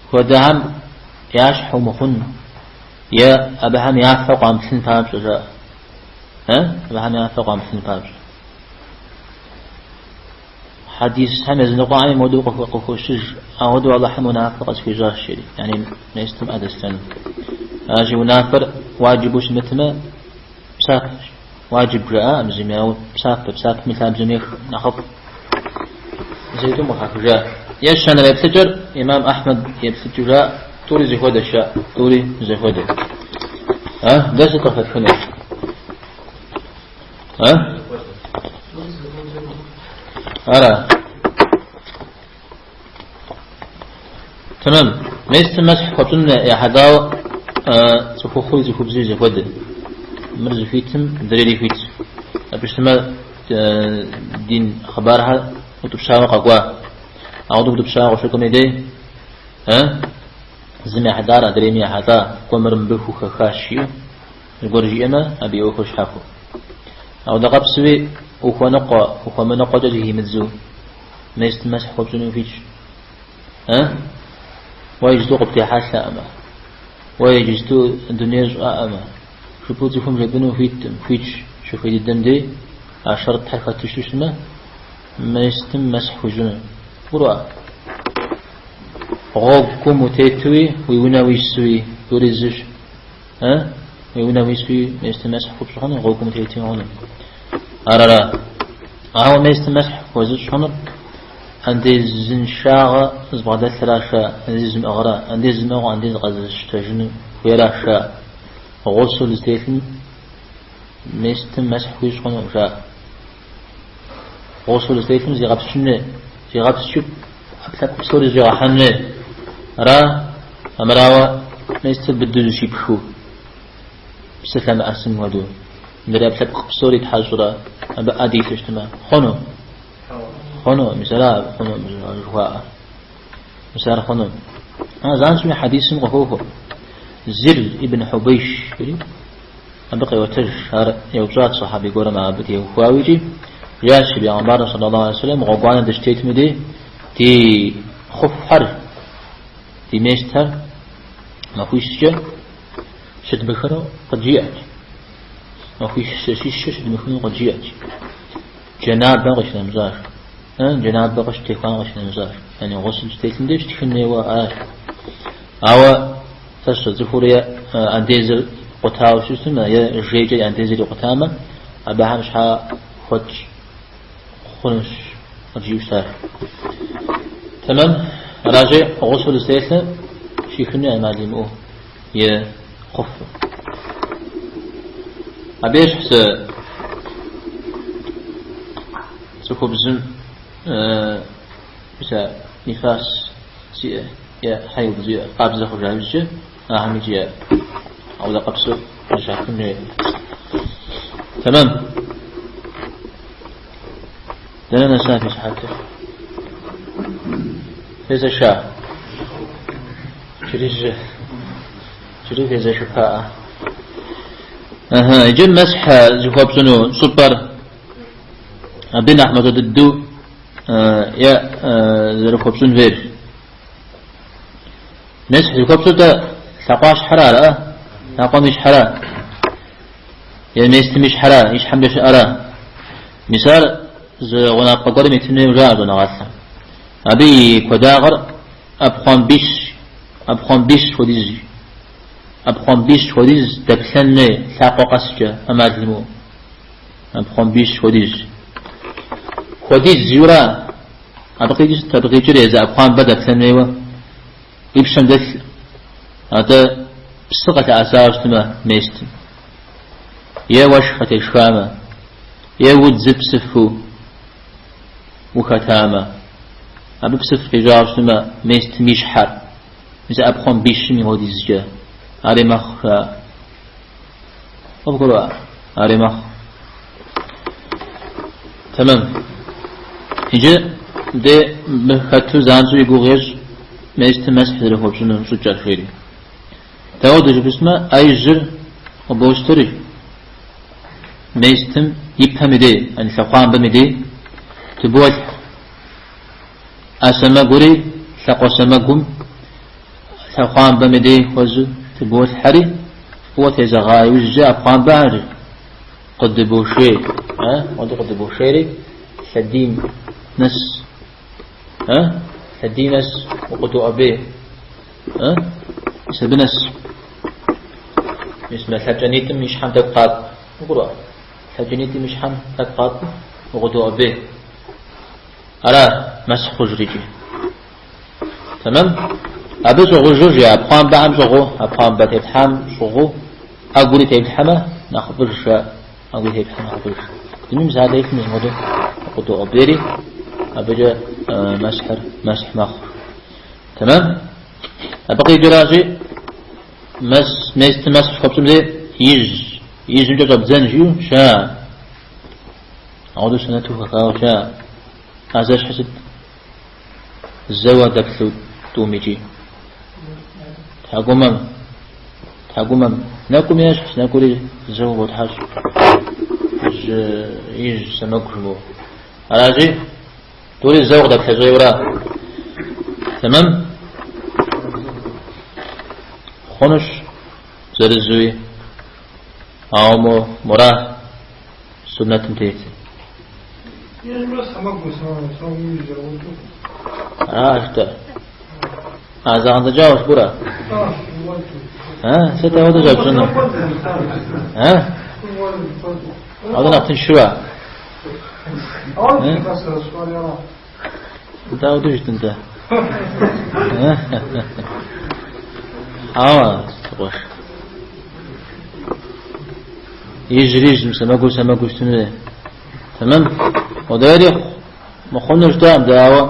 Speaker 1: хуэдэхэм ящхь умыхъун е абыхэм я фэ къуамыплъын папщӏэ жаӏэ. Абыхэм я фэ къуамыплъын папщӏэ. Хьэдисхэм языныкъуэхэми модэу къыхощыж, ауэдэу Алыхьым унафэ къысхуищӏащ, жери, яни местым ӏэ дэслъэну. Аращи, унафэр уаджибу щымытмэ, псапэщ. Уаджиб жаӏакъым зыми, ауэ псапэ, псапэм и лъабжьэм ех, нэхъыфӏ. Зейтӏум къыхахыжа. Ещанэрэ еплъыкӏэр имам Ахьмэд еплъыкӏэу жаӏэ, тӏури зэхуэдэщ, жаӏэ, тӏури зэхуэдэ. А, дэ сыт къыхэтхыну? А? Ара. Тэмэм. Местым мэсхь хуэпщӏын ехьэлӏауэ цӏыхухъуи цӏыхубзи зэхуэдэ. Мыр зыхуитым мыдрейри хуитщ. Абы щытмэ дин хъыбархэр утӏыпщауэ къэкӏуа. Ауэ утӏыпщауэ къыщыкӏуэм и дей, зым ехьэлӏар адрейми ехьэлӏа, кӏуэ мыр мыбы хухэхащ жиӏэу Зыгуэр жиӏэмэ, абы и ӏуэхур щхьэхуэу. Ауэдэ къабзэуи ухуэныкъуэ, ухуэмыныкъуэкӏэ зыхимыдзу, местым мэсхь хуэпщӏыну хуитщ. Э? Уэ иджысту къыптехьэлъэӏымэ, уэ иджысту дунейр щӏыӏэӏымэ, жыпӏэу цӏыхум жепӏэну хуиткъым, хуитщ, щыхуей дыдэм дей, а шэртхэр хэту щытмэ, местым мэсхь хуищӏыну. Гурыӏуа? Гъуэгум утетуи, уи унэ уисуи, тӏури зыщ. Э? Уи унэ уисуи местым мэсхь хуэпщӏ хъуну, гъуэгум утетуи хъуну. Ар ара. Ауэ местым мэсхь хуэзыщӏ хъунур андезыншагъэ зыбгъэдэлъращ жаӏэ, андез зымыӏыгъра, андез зымыӏыгъыу андез къэзыщтэжыну хуейращ жаӏэ. Гъусул зытелъым местым мэсхь хуищӏ хъуну жаӏэ. Гъусл зытелъым зигъэпскӏын хуей, зигъэпскӏыу ӏэпкълъэпкъ псори зыщӏигъэхьэн хуей. Ара, амырауэ местыр быдэу зыщипхыу, псы лъэмыӏэсын хуэдэу. Мыдрей ӏэпкълъэпкъ псори итхьэщӏрэ, абы ӏэ дилъэу щытмэ, хъуну? Хъуну, мис ара хъуну жыхуаӏэр. Мис ар хъуну. А занщӏэми хьэдисым къыхохуэ. Зир ибн Хьубейш жери абы къеӏуэтэж, ар еупщӏат сахьаби гуэрым абы теухуауэ икӏи жиӏащ Бегъымбар саллаллаху алейхи вассалам гъуэгуанэ дыщытетым дей ди хъуфхэр, ди местхэр махуищкӏэ щыдмыхыну къыджиӏэт. Махуищ жэщищкӏэ щыдмыхыну къыджиӏэт. Джэнабэ къыщынэмыщӏащ. Джэнабэ къыщытехуам къыщынэмыщӏащ. Яни гъусл щытелъым деж щытхын хуейуэ аращ. Ауэ сэ сщӏэ цӏыхур е андезыр къутауэ щытмэ, е жейкӏэ и андезыр икъутамэ, абыхэм щхьа хуэтщӏ хъунущ къыджиӏэу щытащ. Тэмэм, аращи, гъусл зытелъым щихыну ӏэмал имыӏэу и хъуфыр. Абы ещхь зы цӏыхубзым мис а нифас зиӏэ е хьайд зиӏэ къабзэ хъужа иужькӏэ ахэм икӏи ауэдэ къабзэу зыщахын хуей. Тэмэм. Дэнэ нэса фи сыхьэтыр? Фезэша? Джыри жьы. Джыри фезэшыпаӏэ. Ыхьы, иджы мэсхь зыхуэпщӏыну щӏыпӏэр абы нэхъ мащӏэ дыдэу е зэрыхуэпщӏын хуейр. Мэсхь зыхуэпщӏыр-тӏэ лъакъуащхьэра ара? Лъакъуэм и щхьэра? Е местым и щхьэра, и щхьэмкӏэ щыӏэра? Мис ар зы гъунапкъэ гуэрым итын хуейуэ жаӏэ щӏэныгъэлӏхэм. Абы и куэдагъыр ӏэпхъуамбищ, ӏэпхъуамбищ хуэдиз, ӏэпхъуамбищ хуэдиз дэплъэн хуей лъакъуэ къэскӏэ ӏэмал имыӏэу. ӏэпхъуамбищ хуэдиз. Хуэдиз жиӏэура? Абы къикӏыр сыт? Абы къикӏыр езы ӏэпхъуамбэр дэплъэн хуейуэ и пщэм дэлъ. Атӏэ псы къылъэӏэсауэ щытмэ местым. Е уэшх къытешхамэ, е удзыр псыфу ухэтамэ, абы псыф къищӏауэ щытмэ, местым и щхьэр, мис а ӏэпхъуамбищым и хуэдизкӏэ, ари мэхъу жаӏэ. Къывгурыӏуа? Ари мэхъу. Тэмэм. Иджы дэ мы хэту занщӏэу и гугъу ещӏ местым мэсхь зэрыхуэпщӏыну щӏыкӏэр жери. Дауэ дыжыпӏэщтмэ, ӏэ ижьыр къыбощтэри, местым и пэм и дей, яни лъэхъуамбэм и дей, тыболъхьэ. ӏэ сэмэгури лъакъуэ сэмэгум лъэхъуамбэм и дей хуэзу тыболъхьэри, фӏыуэ тезэгъа иужькӏэ ӏэпхъуамбэхэр къыдыбошей. Ауэдэу къыдыбошейри, лъэдийм нэс, лъэдий нэс укъыдоӏэбей. Мис абы нэс. Мис мы лъэбжьанитӏым и щхьэм тӏэкӏу къакӏуэ. Къывгурыӏуа? Лъэбжьанитӏым и щхьэм тӏэкӏу къакӏуэ, укъыдоӏэбей. Ара мэсхь хъужыр икӏи. Тэмэм? Абы щӏыгъужу жи, ӏэпхъуамбэхэм щӏыгъуу, ӏэпхъуамбэ теплъхьам щӏыгъуу, ӏэгури теплъхьэмэ, нэхъыфӏыжщ, жаӏэ. ӏэгури теплъхьэмэ нэхъыфӏыжщ. Дыми мис ар телъым мис мыуэду укъыдоӏэбейри, абыкӏэ мэсхьыр мэсхь мэхъу. Тэмэм? Абы къикӏыращи, мэс, местым мэсхь щыхуэпщӏым дей ижь, ижьымкӏэ щӏэбдзэн жиӏэу щыӏэ. Ауэдэу сунэту хэхауэ щыӏэ. А зэщхьыр сыт? Зэуэ дэплъу тӏум икӏи. Тхьэкӏумэм, тхьэкӏумэм, нэкӏум ещхьщ, нэкӏури зэуэ ботхьэщӏ. Ижь, ижь сэмэгу жымыӏэу. Аращи, Тӏури зэуэ къыдэплъэщӏейуэра? Тэмэм? Хъунущ зэрызуи, ауэ мо мора суннэтым тет.
Speaker 2: Ижьымрэ сэмэгу сэмэгум ижь зэрыгъуэту.
Speaker 1: Аращ-тӏэ. А зэгъэдзэкӏауэ жыпӏэура? А, сыт ауэдэу щӏэпщӏынур? А? Ауэдэ нэхъ тыншуа? Дауэ жытӏын-тӏэ? Ауэ, къуэш. Ижьыр ижьым, сэмэгур сэмэгу щытыну. Тэмэм? Модрейри. Мыхъуну жытӏакъым дэ, ауэ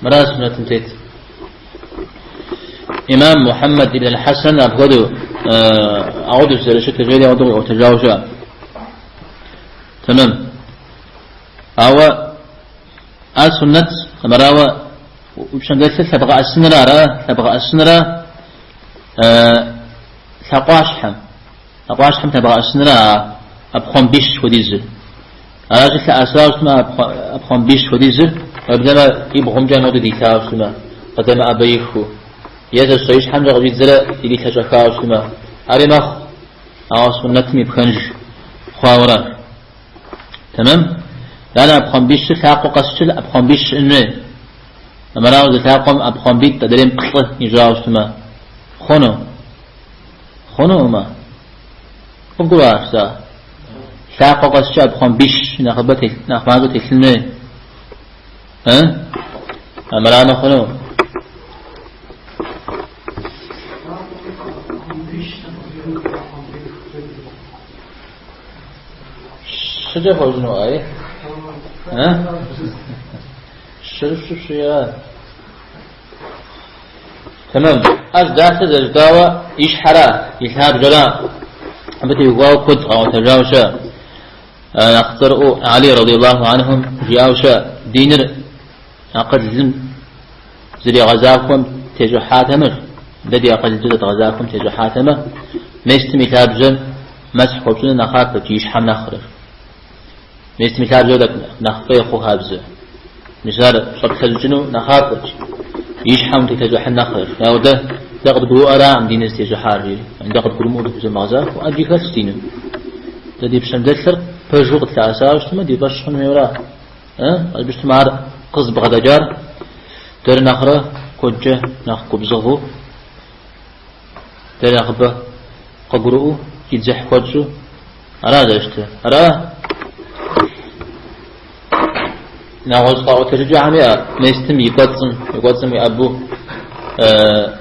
Speaker 1: мыра суннэтым тет. Имам Мухьэммэд ибн аль-Хьэсэн апхуэдэу ауэдэу зэрыщытыр жери ауэдэу къиӏуэтэжауэ щыӏэ. Тэмэм. Ауэ ар суннэт, арауэ уи пщэм дэлъыр лъэбгъэӏэсынра, ара, лъэбгъэӏэсынра лъакъуащхьэм. Лъакъуащхьэм лъэбгъэӏэсынра а ӏэпхъуамбищ хуэдизыр. Аращи, лъэӏэсауэ щытмэ, ӏэпхъуамбищ хуэдизыр, уеблэмэ и бгъумкӏэ моду дилъауэ щытмэ, къыдэмыӏэбеихыу, е зэщэ и щхьэмкӏэ къыщӏидзэрэ ирилъэщӏэхауэ щытмэ, ари мэхъу, ауэ суннэтым и пхэнж хъуауэра. Тэмэм? Итӏанэ ӏэпхъуамбищыр лъакъуэ къэскӏэ ӏэпхъуамбищ щыӏэн хуей. Армырауэ зы лъакъуэм ӏэпхъуамбитӏ, адрейм плӏы ищӏауэ щытмэ, хъуну? Хъунукъымэ? Къыбгурыӏуа жысӏа? Лъакъуэ къэскӏэ ӏэпхъуамбищ нэхъыбэ телъ, нэхъ мащӏэ телъын хуей. Ы? Армырамэ хъуну? Щыкӏэ хуэщӏыну, ай? Ы? Щыр щыпщӏ Тэмэм. Ар здалъэр зэрыжытӏауэ и щхьэра, и лъабжьэра. Абы теухуауэ куэд къаӏуэтэжауэ щыӏэ. Нэхъ цӏэрыӏуэу Али радиаллаху анхум жиӏауэ щыӏэ, диныр акъылым зэригъэзахуэм тещӏыхьатэмэ, дэ ди акъылкӏэ зэдгъэзахуэм тещӏыхьатэмэ, местым и лъабжьэм мэсхь хуэпщӏыныр нэхъапэт и щхьэм нэхърэ. Местым и лъабжьэр тӏэкӏу нэхъ фӏей хъу хабзэ. Мис ар щӏэплъэщӏыкӏыну нэхъапэт, и щхьэм утелъэщӏыхьын нэхърэ. Ауэ дэ, дэ къыдгурыӏуэракъым диныр зытещӏыхьар, жери. Дэ къыдгурымыӏуэу дыхузэмыгъэзахуэу ӏэджи хэлъщ диным. Дэ ди пщэм дэлъыр пэжу къытлъэӏэсауэ щытмэ, ди фӏэщ хъун хуейуэра? Абы щытмэ ар къызыбгъэдэкӏар дэр нэхърэ куэдкӏэ нэхъ губзыгъэу, дэр нэхъыбэ къыгурыӏуэу, и дзыхь хуэтщӏу, Ара зэрыщытыр? Ара? Нэгъуэщӏ къэӏуэтэжыкӏэхэм иӏэ местым и кӏуэцӏым, и кӏуэцӏым уиӏэбу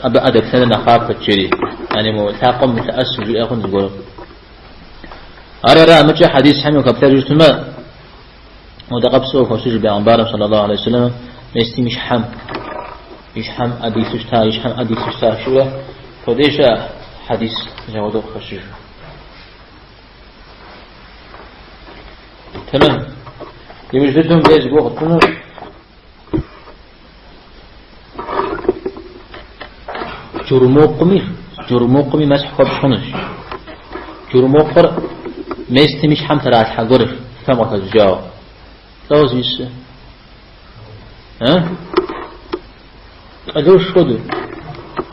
Speaker 1: абы ӏэ дэплъэныр нэхъапэт жери. Яни мо лъакъуэм улъэӏэсу жиӏэ хъун зыгуэру. Ар ара мыкӏэ хьэдисхэми ухэплъэжу щытмэ, модэ къэпсэу къыхощыж бегъымбарым саллаллаху алейхи вассалам местым и щхьэм, и щхьэм ӏэ дилъу щыта, и щхьэм ӏэ дилъу щыта жиӏэурэ куэдей щыӏэ хьэдис зэхуэдэу къыхэщыж. Тэмэм. Иужь дыдэм деж зи гугъу тщӏынур джурмукъми, джурмукъми мэсхь хуэпщӏ хъунущ. Джурмукъыр местым и щхьэм тралъхьэ гуэрщ, фэм къыхэщӏыкӏауэ. Лӏо зищӏ? Э? Калош хуэдэу.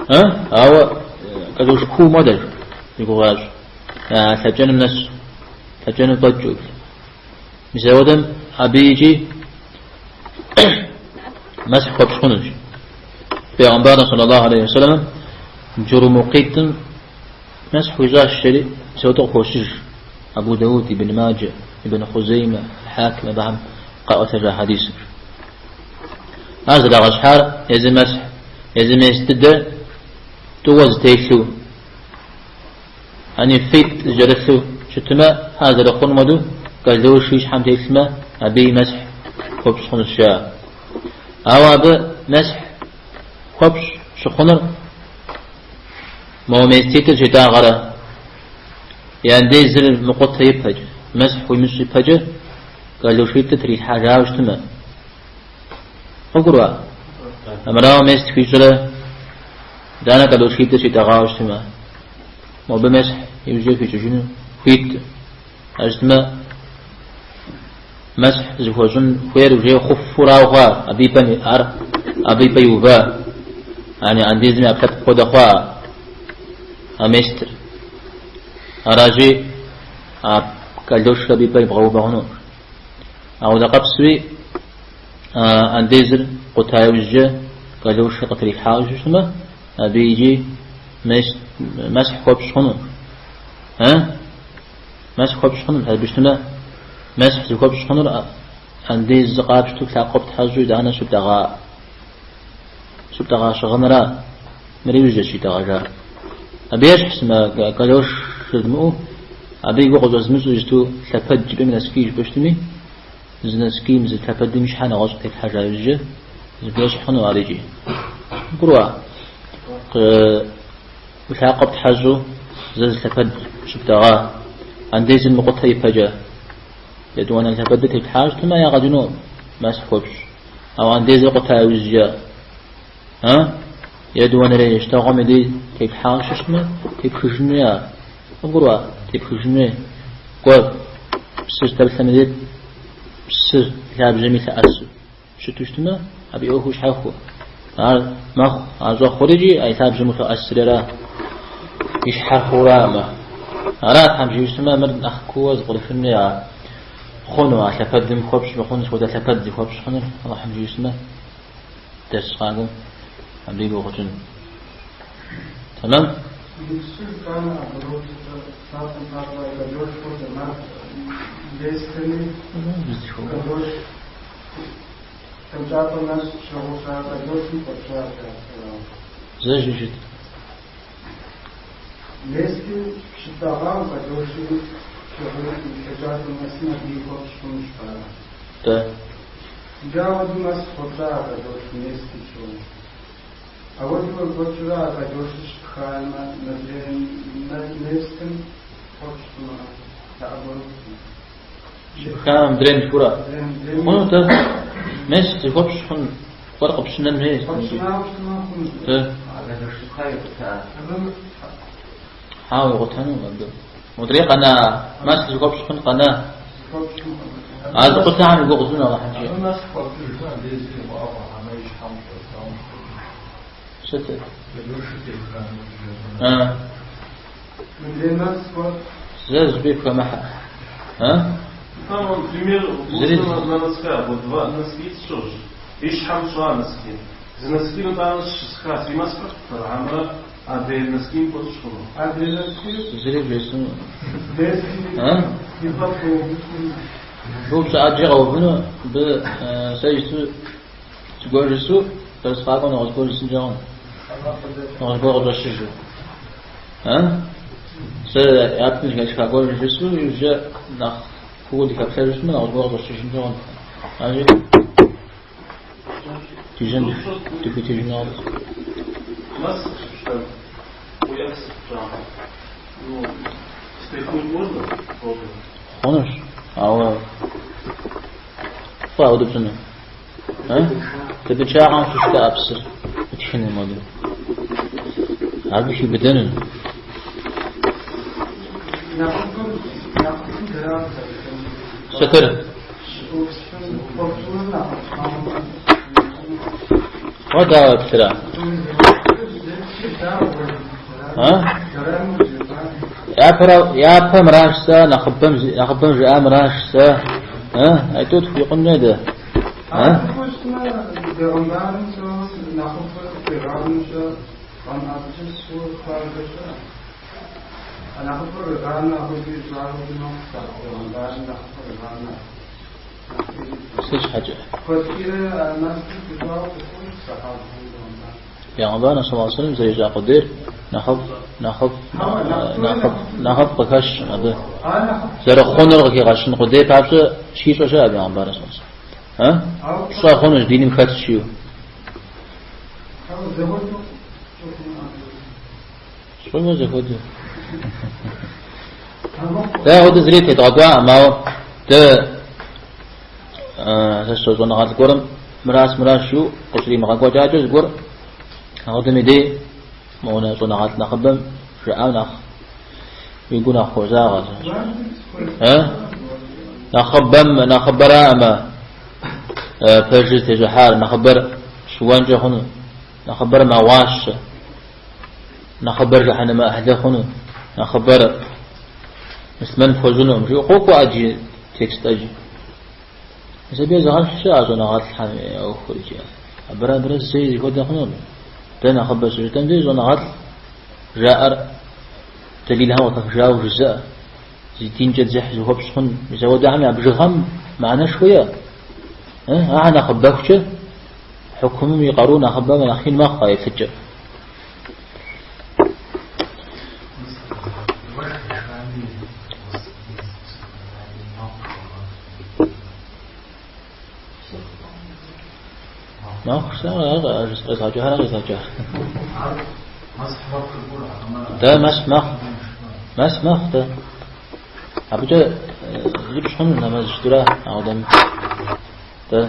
Speaker 1: Э? Ауэ калош куу модэщ, и гугъащ. Лъэкӏэным нэс, лъэкӏэным фӏэкӏыу. Мис ауэдэм абы икӏи мэсхь хуэпщӏ хъунущ. Пейгъэмбарым саллаллаху алейхи вассалам джурмукъитӏым мэсхь хуищӏащ жери мис ауэдэу къыхощыж. Абу Дауд, Ибн Маджэ, Ибн Хъузеймэ, Хьаким абыхэм къаӏуэтэжа хьэдисыр. Ар зэрагъэщхьар езы мэсхь, езы мест дыдэ тӏууэ зэтелъу, ани фитӏ зыкӏэрылъу щытмэ, ар зэрыхъун хуэдэу калош и щхьэм телъмэ, абы и мэсхь хуэпщӏ хъунущ жаӏэ. Ауэ абы мэсхь хуэпщӏ щыхъунур мо меститӏыр щитӏагъэрэ и андезыр мыкъутэ ипэкӏэ, мэсхь хуимыщӏ ипэкӏэ калошитӏыр трилъхьэжауэ щытмэ. Къыбгурыӏуа? Армырауэ мест хуищӏрэ итӏанэ калошитӏыр щитӏэгъауэ щытмэ, мобы мэсхь иужькӏэ хуищӏыжыну хуит. Ар щытмэ, мэсхь зыхуэщӏын хуейр уже хъуфурауэ хъуа, абы и пӏэм ар абы и пӏэ иува, ани андезым и ӏэпкълъэпкъ хуэдэ хъуа а местыр. Аращи, а калошыр абы и пӏэ ибгъэувэ хъуну. Ауэдэ къэпсуи андезыр къута иужькӏэ калошыр къытрилъхьауэ щытмэ, абы икӏи мэсхь хуэпщӏ хъуну. Мэсхь хуэпщӏ хъуну, абы щытмэ, мэсхь зыхуэпщӏ хъунур андез къапщтэу лъакъуэ птхьэщӏу итӏанэ щыптӏэгъа щыгъыныра, мыр иужькӏэ щитӏэгъэжар. Абы ещхьщ мы калош жыдмыӏэу, абы и гугъу къыщӏэзмыщӏу иджыту лъэпэд жыпӏэми носки жыпӏэу щытми. Зы носким, зы лъэпэдым и щхьэ нэгъуэщӏ теплъхьэжа иужькӏэ зыбощхь хъуну ар икӏи. Гурыӏуа? Уи лъакъуэ птхьэщӏу зэ зы лъэпэд щыптӏэгъа, андезыр мыкъутэ ипэкӏэ. Етӏуанэ лъэпэдыр теплъхьауэ щытмэ, ягъэ кӏынукъым, мэсхь хуэпщӏ. Ауэ андезыр къута иужькӏэ, а? Етӏуанэрей щтэгъуэм и дей теплъхьауэ щытмэ, тепхыжын хуей ар. Къыбгурыӏуа? Тепхыжын хуей. Кӏуэ, псы щыдэплъэм и дей псы лъабжьэми лъэӏэсу щыту щытмэ, абы и ӏуэхур щхьэхуэу. Ар мэхъу, ар щӏэхъур икӏи а и лъабжьэм улъоӏэсри ара, и щхьэр хъуураӏымэ. Ара Тхьэм жиӏэу щытмэ, мыр нэхъ кууэ зэпкърыхын хуей а хъуну, а лъэпэдым хуэпщӏ мыхъун, сыт хуэдэ лъэпэд зыхуэпщӏ хъунур, Алыхьым жиӏэу щытмэ, дерс къакӏуэм абы и гугъу тщӏын. Тэмэм? Зэ жыжыт. Дэ. Щыпхам мыдрейм жыпӏэурэ. Хъуну тӏэ? Мес зыхуэпщӏ хъун гуэр къыпщынэн хуей. Тӏэ. Хьэуэ, икъутэнукъым абы. Модрей къэна, мэсхь зыхуэпщӏ хъун къэна. А зыкъутахэм и гугъу сщӏын Алыхьым жиӏэ. Сыт? А. Зэ зыщӏыпӏи пхэмыхьэ. А?
Speaker 3: Там, например, можно на носках, вот два носки сщыгъщ, и щхьэм щӏа носки. Зы носки нтӏанэ щысха, си мэсхьыр хьэмэрэ адрей носким хуэсщӏ хъуну?
Speaker 1: Зыри бжесӏэну. А? Абы упщӏэ ӏэджи къэувыну, абы сэ жысӏэу зыгуэр жысӏэу, дерс къакӏуэ нэгъуэщӏ гуэр жысӏэнкӏэ хъуну. Нэгъуэщӏ гуэр къыщӏэщыжу. А? Сэ япэм зэхэсха гуэр жысӏэу, иужькӏэ нэхъ кууэ дыхэплъэжу щытмэ, нэгъуэщӏ гуэр къыщӏэщыжынкӏэ хъуну. Аращи, ди жьэм дыхуитыжынукъым.
Speaker 3: Мэсхь щыпщтэн, уи ӏэр псы пщӏам. Ну, стряхнуть можно? Тоже.
Speaker 1: Хъунущ, ауэ фӏы ауэдэу пщӏыну. А? Табыншагъэм щыщ а псыр утхыным хуэдэу. Абы хиубыдэну. Сытыр? Уэ дауэ еплърэ? А? Япэ мыращ сэ, нэхъыбэм нэхъыбэм жаӏа мыращ сэ. А? Айтӏу тхуикъун хуей дэ. А? Сыт щхьэкӏэ? Пегъэмбарым саллаллаху алейхи вассалам зэрищӏа къудейр нэхъыфӏ, нэхъыфӏ, нэхъыфӏ, нэхъыфӏ къыхэщкъым абы. Зэрыхъунур къыхигъэщын къудей папщӏэ щищӏэ щыӏэ пегъэмбарым саллаллаху алейхи вассалам. А? Пщӏэ хъунущ, диным хэтщ жиӏэу. Щӏымэ зэхуэдэу. Дэ апхуэдэ зыри тедгъэкӏуакъым, ауэ дэ сэ сщӏэ щӏэныгъэлӏ гуэрым мыращ мыращ жиӏэу къыщримыгъэкӏуэкӏакӏэ зыгуэр апхуэдэм и дей моуэ щӏэныгъэлӏ нэхъыбэм жаӏам нэхъ уи гу нэхъ хуозагъэ. Нэхъыбэм нэхъыбэраӏымэ пэжыр зытещӏыхьар, нэхъыбэр щыуэнкӏэ хъуну, нэхъыбэр мэгъуащэ. Нэхъыбэр жыхьэнэмэ ӏыхьлы хъуну, нэхъыбэр муслъымэн пхуэщӏынукъым, жиӏэу къокӏуэ ӏэджи, текст ӏэджи. Мис абы езыгъэщхь щыӏэ щӏэныгъэлӏхэм я ӏуэхур икӏи. Абырэ абырэ зэи зэхуэдэ хъунукъым. Дэ нэхъыбэ щыжытӏэм деж щӏэныгъэлӏ жаӏэр дэлилхэм къыхэхыжауэ жызыӏэ, зи динкӏэ дзыхь зыхуэпщӏ хъун. Мис апхуэдэхэм я бжыгъэм мыхьэнэшхуэ иӏэ. Ахэр нэхъыбэхукӏэ хьукумым и къару нэхъыбэм нэхъ ин мэхъу а еплъыкӏэр. Мэхъу, жысӏакъэ, къезгъэджахэр къезгъэджар. Дэ мэсхь мэхъу. Мэсхь мэхъу дэ. Абыкӏэ ипщӏ хъуну нэмэз щытура, ауэдэм. Дэ.